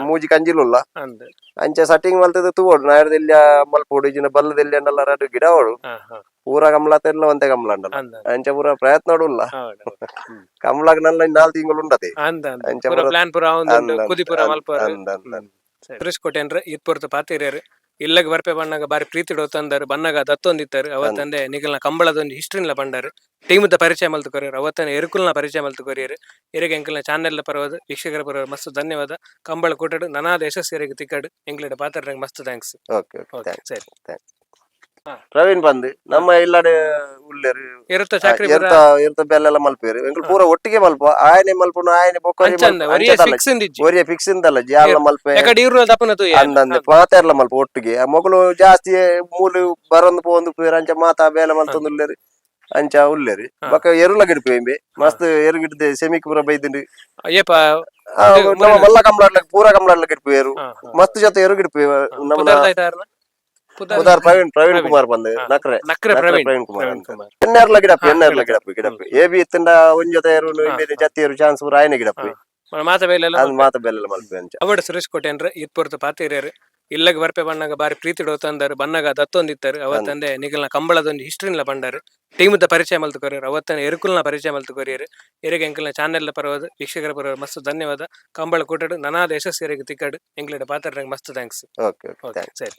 ಮೂಜಿ ಕಂಜಿಲುಲ್ಲ. ಅಂದ್. ಅಂಚೆ ಸಟ್ಟಿಂಗ್ ಮಲ್ತದ ತೂವೋಡು ನಾಯರ್ದ ಎಲ್ಲಿಯ ಮಲ್ಪೋಡು ಇಜಿನ ಬಲ್ಲದ ಎಲ್ಲಿ ಅಂಡಲ್ಲ ರಡ್ಡು ಗಿಡ ಓಡು. ಹಾ ಹಾ. ಪೂರ ಕಮಲ ತೆಲ್ಲ ಒಂತೆ ಕಮಲ ಅಂಡಲ್ಲ. ಅಂದ್. ಅಂಚೆ ಪೂರ ಪ್ರಯತ್ನ ಉಲ್ಲ. ಹೌದು ಹೌದು. ಕಮಲಾಗ ನನ್ನ ನಾಲ್ ತಿಂಗಳು ಉಂಡತೆ. ಅಂದ್ ಅಂದ್. ಅಂಚೆ ಪೂರ ಪೂರ ಪ್ಲಾನ್ ಪೂರ ಅಂದ್ ಒಂದು ಅಂದ್ ಕುದಿ ಪೂರ ಅಂದ್ ಮಲ್ಪರ. ಅಂದ್ ಅಂದ್ ಅಂದ್. ಸುರೇಶ್ ಕೋಟೆನ್ರ ಇತ್ ಪೊರ್ತು ಪಾತಿರ್ಯಾರು ಇಲ್ಲಗ್ ಬರ್ಪೆ ಬಣ್ಣಗ ಬಾರಿ ಪ್ರೀತಿ ತಂದಾರು ಬನ್ನಗ ದತ್ತೊಂದಿತ್ತಾರೆ. ಅವತ್ತಂದೆ ನಿಗಲ್ನ ಕಂಬಳದ ಒಂದು ಹಿಸ್ಟ್ರಿನ್ಲ ಪಂಡಾರು, ಟೀಮ್ದ ಪರಿಚಯ ಮಲ್ತು ಕೊರಿಯರ್, ಅವತ್ತನ ಎರುಕುಲ್ನ ಪರಿಚಯ ಮಲ್ತು ಕೊರಿಯರ್. ಎರಿಗೆ ಎಂಕಲ್ನ ಚಾನೆಲ್ ಪರವಾದ ವೀಕ್ಷಕರ ಪರವಾದ ಮಸ್ತ್ ಧನ್ಯವಾದ. ಕಂಬಳ ಕೂಟಡು ನನಾದ ಯಶಸ್ಸು ಎರಿಗೆ ತಿಕ್ಕಡು. ಎಂಕ್ಲೆಡ ಪಾತ್ರ ಮಸ್ತ್ thanks. Okay okay. Okay. Thanks. ಸರಿ. Thanks. ಪ್ರವೀಣ್ ಬಂದ್ ನಮ್ಮ ಇಲ್ಲಡೆ ಉಲ್ಲೇರು. ಎರುತ್ತ ಚಾಕ್ರಿ. ಎರ್ತ ಎರ್ತ ಬೆಲ್ಲೆಲ್ಲ ಮಲ್ಪೇರು. ಎಂಕುಲು ಪೂರ ಒಟ್ಟಿಗೆ ಮಲ್ಪ, ಆಯನೆ ಮಲ್ಪುನು, ಆಯನೆ ಬೊಕ್ಕ. ಅಂಚಂದ ಒರಿಯ ಫಿಕ್ಸ್ ಇಂದಿಜ್ಜಿ. ಒರಿಯ ಫಿಕ್ಸ್ ಇಂದಲ್ಲ, ಜಾಲ ಮಲ್ಪೆ. ಎಕಡೆ ಇರುನ ದಪನ ತೂಯ. ಅಂದಂದೆ ಮಾತೆರ್ಲ ಮಲ್ಪ ಒಟ್ಟಿಗೆ. ಆ ಮೊಗಲು ಜಾಸ್ತಿ ಮೂಲು ಬರೊಂದು ಪೋವೊಂದು ಪೇರು, ಅಂಚ ಮಾತಾ ಬೇಲೆ ಮಲ್ತೊಂದು ಉಲ್ಲೇರು, ಅಂಚ ಉಲ್ಲೇರು. ಬೊಕ್ಕ ಎರುಲ ಗಿಡ್ಪು ಇಂಬೆ ಮಸ್ತ್ ಎರು ಗಿಡ್ದೆ, ಸೆಮಿಕ್ ಪೂರ ಬೈದಿಂಡು. ಏಪ? ನಮ್ಮ ಮಲ್ಲ ಕಂಬಳಾಡ್ಲಕ್, ಪೂರ ಕಂಬಳಾಡ್ಲಕ್ ಗಿಡ್ಪು. ಮಸ್ತ್ ಜೊತೆ ಎರು ಗಿಡ್ಪು ನಮ್ಮ. ಪುದರ್ದಾಯ್ತಾರನ ಪುದರ್? ಉದಾರ್ ಪ್ರವೀಣ್, ಪ್ರವೀಣ್ ಕುಮಾರ್ ಬಂದು ನಕ್ರೆ. ನಕ್ರೆ ಪ್ರವೀಣ್. ಪ್ರವೀಣ್ ಕುಮಾರ್ ಪ್ರವೀಣ್ ಅಂತ. ಕುಮಾರ್. ಎನ್ನೆರ್ಲ ಗಿಡಪ್ಪು, ಎನ್ನೆರ್ಲ ಗಿಡಪ್ಪು ಗಿಡಪ್ಪು ಎ ಬಿ ಇತ್ತಿಂಡ ಒಂಜೊತೆ ಎರು ಇಂಬೇನೆ ಜತ್ತಿ ಎರು ಚಾನ್ಸ್ ಪೂರ ಆಯ್ನೆ ಗಿಡಪ್ಪು. ಮಾತ ಬೇಲೆಲ್ಲ. ಅದು ಮಾತ ಬೆಲೆಲ್ಲ ಮಲ್ಪೆ ಅಂಚ. ಅವಡ್ ಸುರೇಶ್ ಕೋಟೆನ್ರ ಇತ್ ಪೊರ್ತು ಪಾತಿರ್ಯಾರು. ಇಲ್ಲಗ್ ಬರ್ಪೆ ಬಣ್ಣಗ ಬಾರಿ ಪ್ರೀತಿ ತಂದಾರು, ಬನ್ನಗ ದತ್ತೊಂದಿತ್ತಾರೆ. ಅವತ್ತಂದೆ ನಿಗಲ್ನ ಕಂಬಳದೊಂದು ಹಿಸ್ಟ್ರಿನ್ಲ ಪಂಡಾರು, ಟೀಮ್ದ ಪರಿಚಯ ಮಲ್ತು ಕೊರಿಯರ್, ಅವತ್ತನ ಎರುಕುಲ್ನ ಪರಿಚಯ ಮಲ್ತು ಕೊರಿಯರ್. ಎರಿಗೆ ಎಂಕಲ್ನ ಚಾನೆಲ್ ಪರವಾದ, ವೀಕ್ಷಕರ ಪರವಾದ ಮಸ್ತ್ ಧನ್ಯವಾದ. ಕಂಬಳ ಕೂಟಡು ನನಾದ ಯಶಸ್ಸು ಎರಿಗೆ ತಿಕ್ಕಡು. ಎಂಕ್ಲೆಡ ಪಾತ್ರ ಮಸ್ತ್ thanks. Okay okay. Okay, ಸರಿ.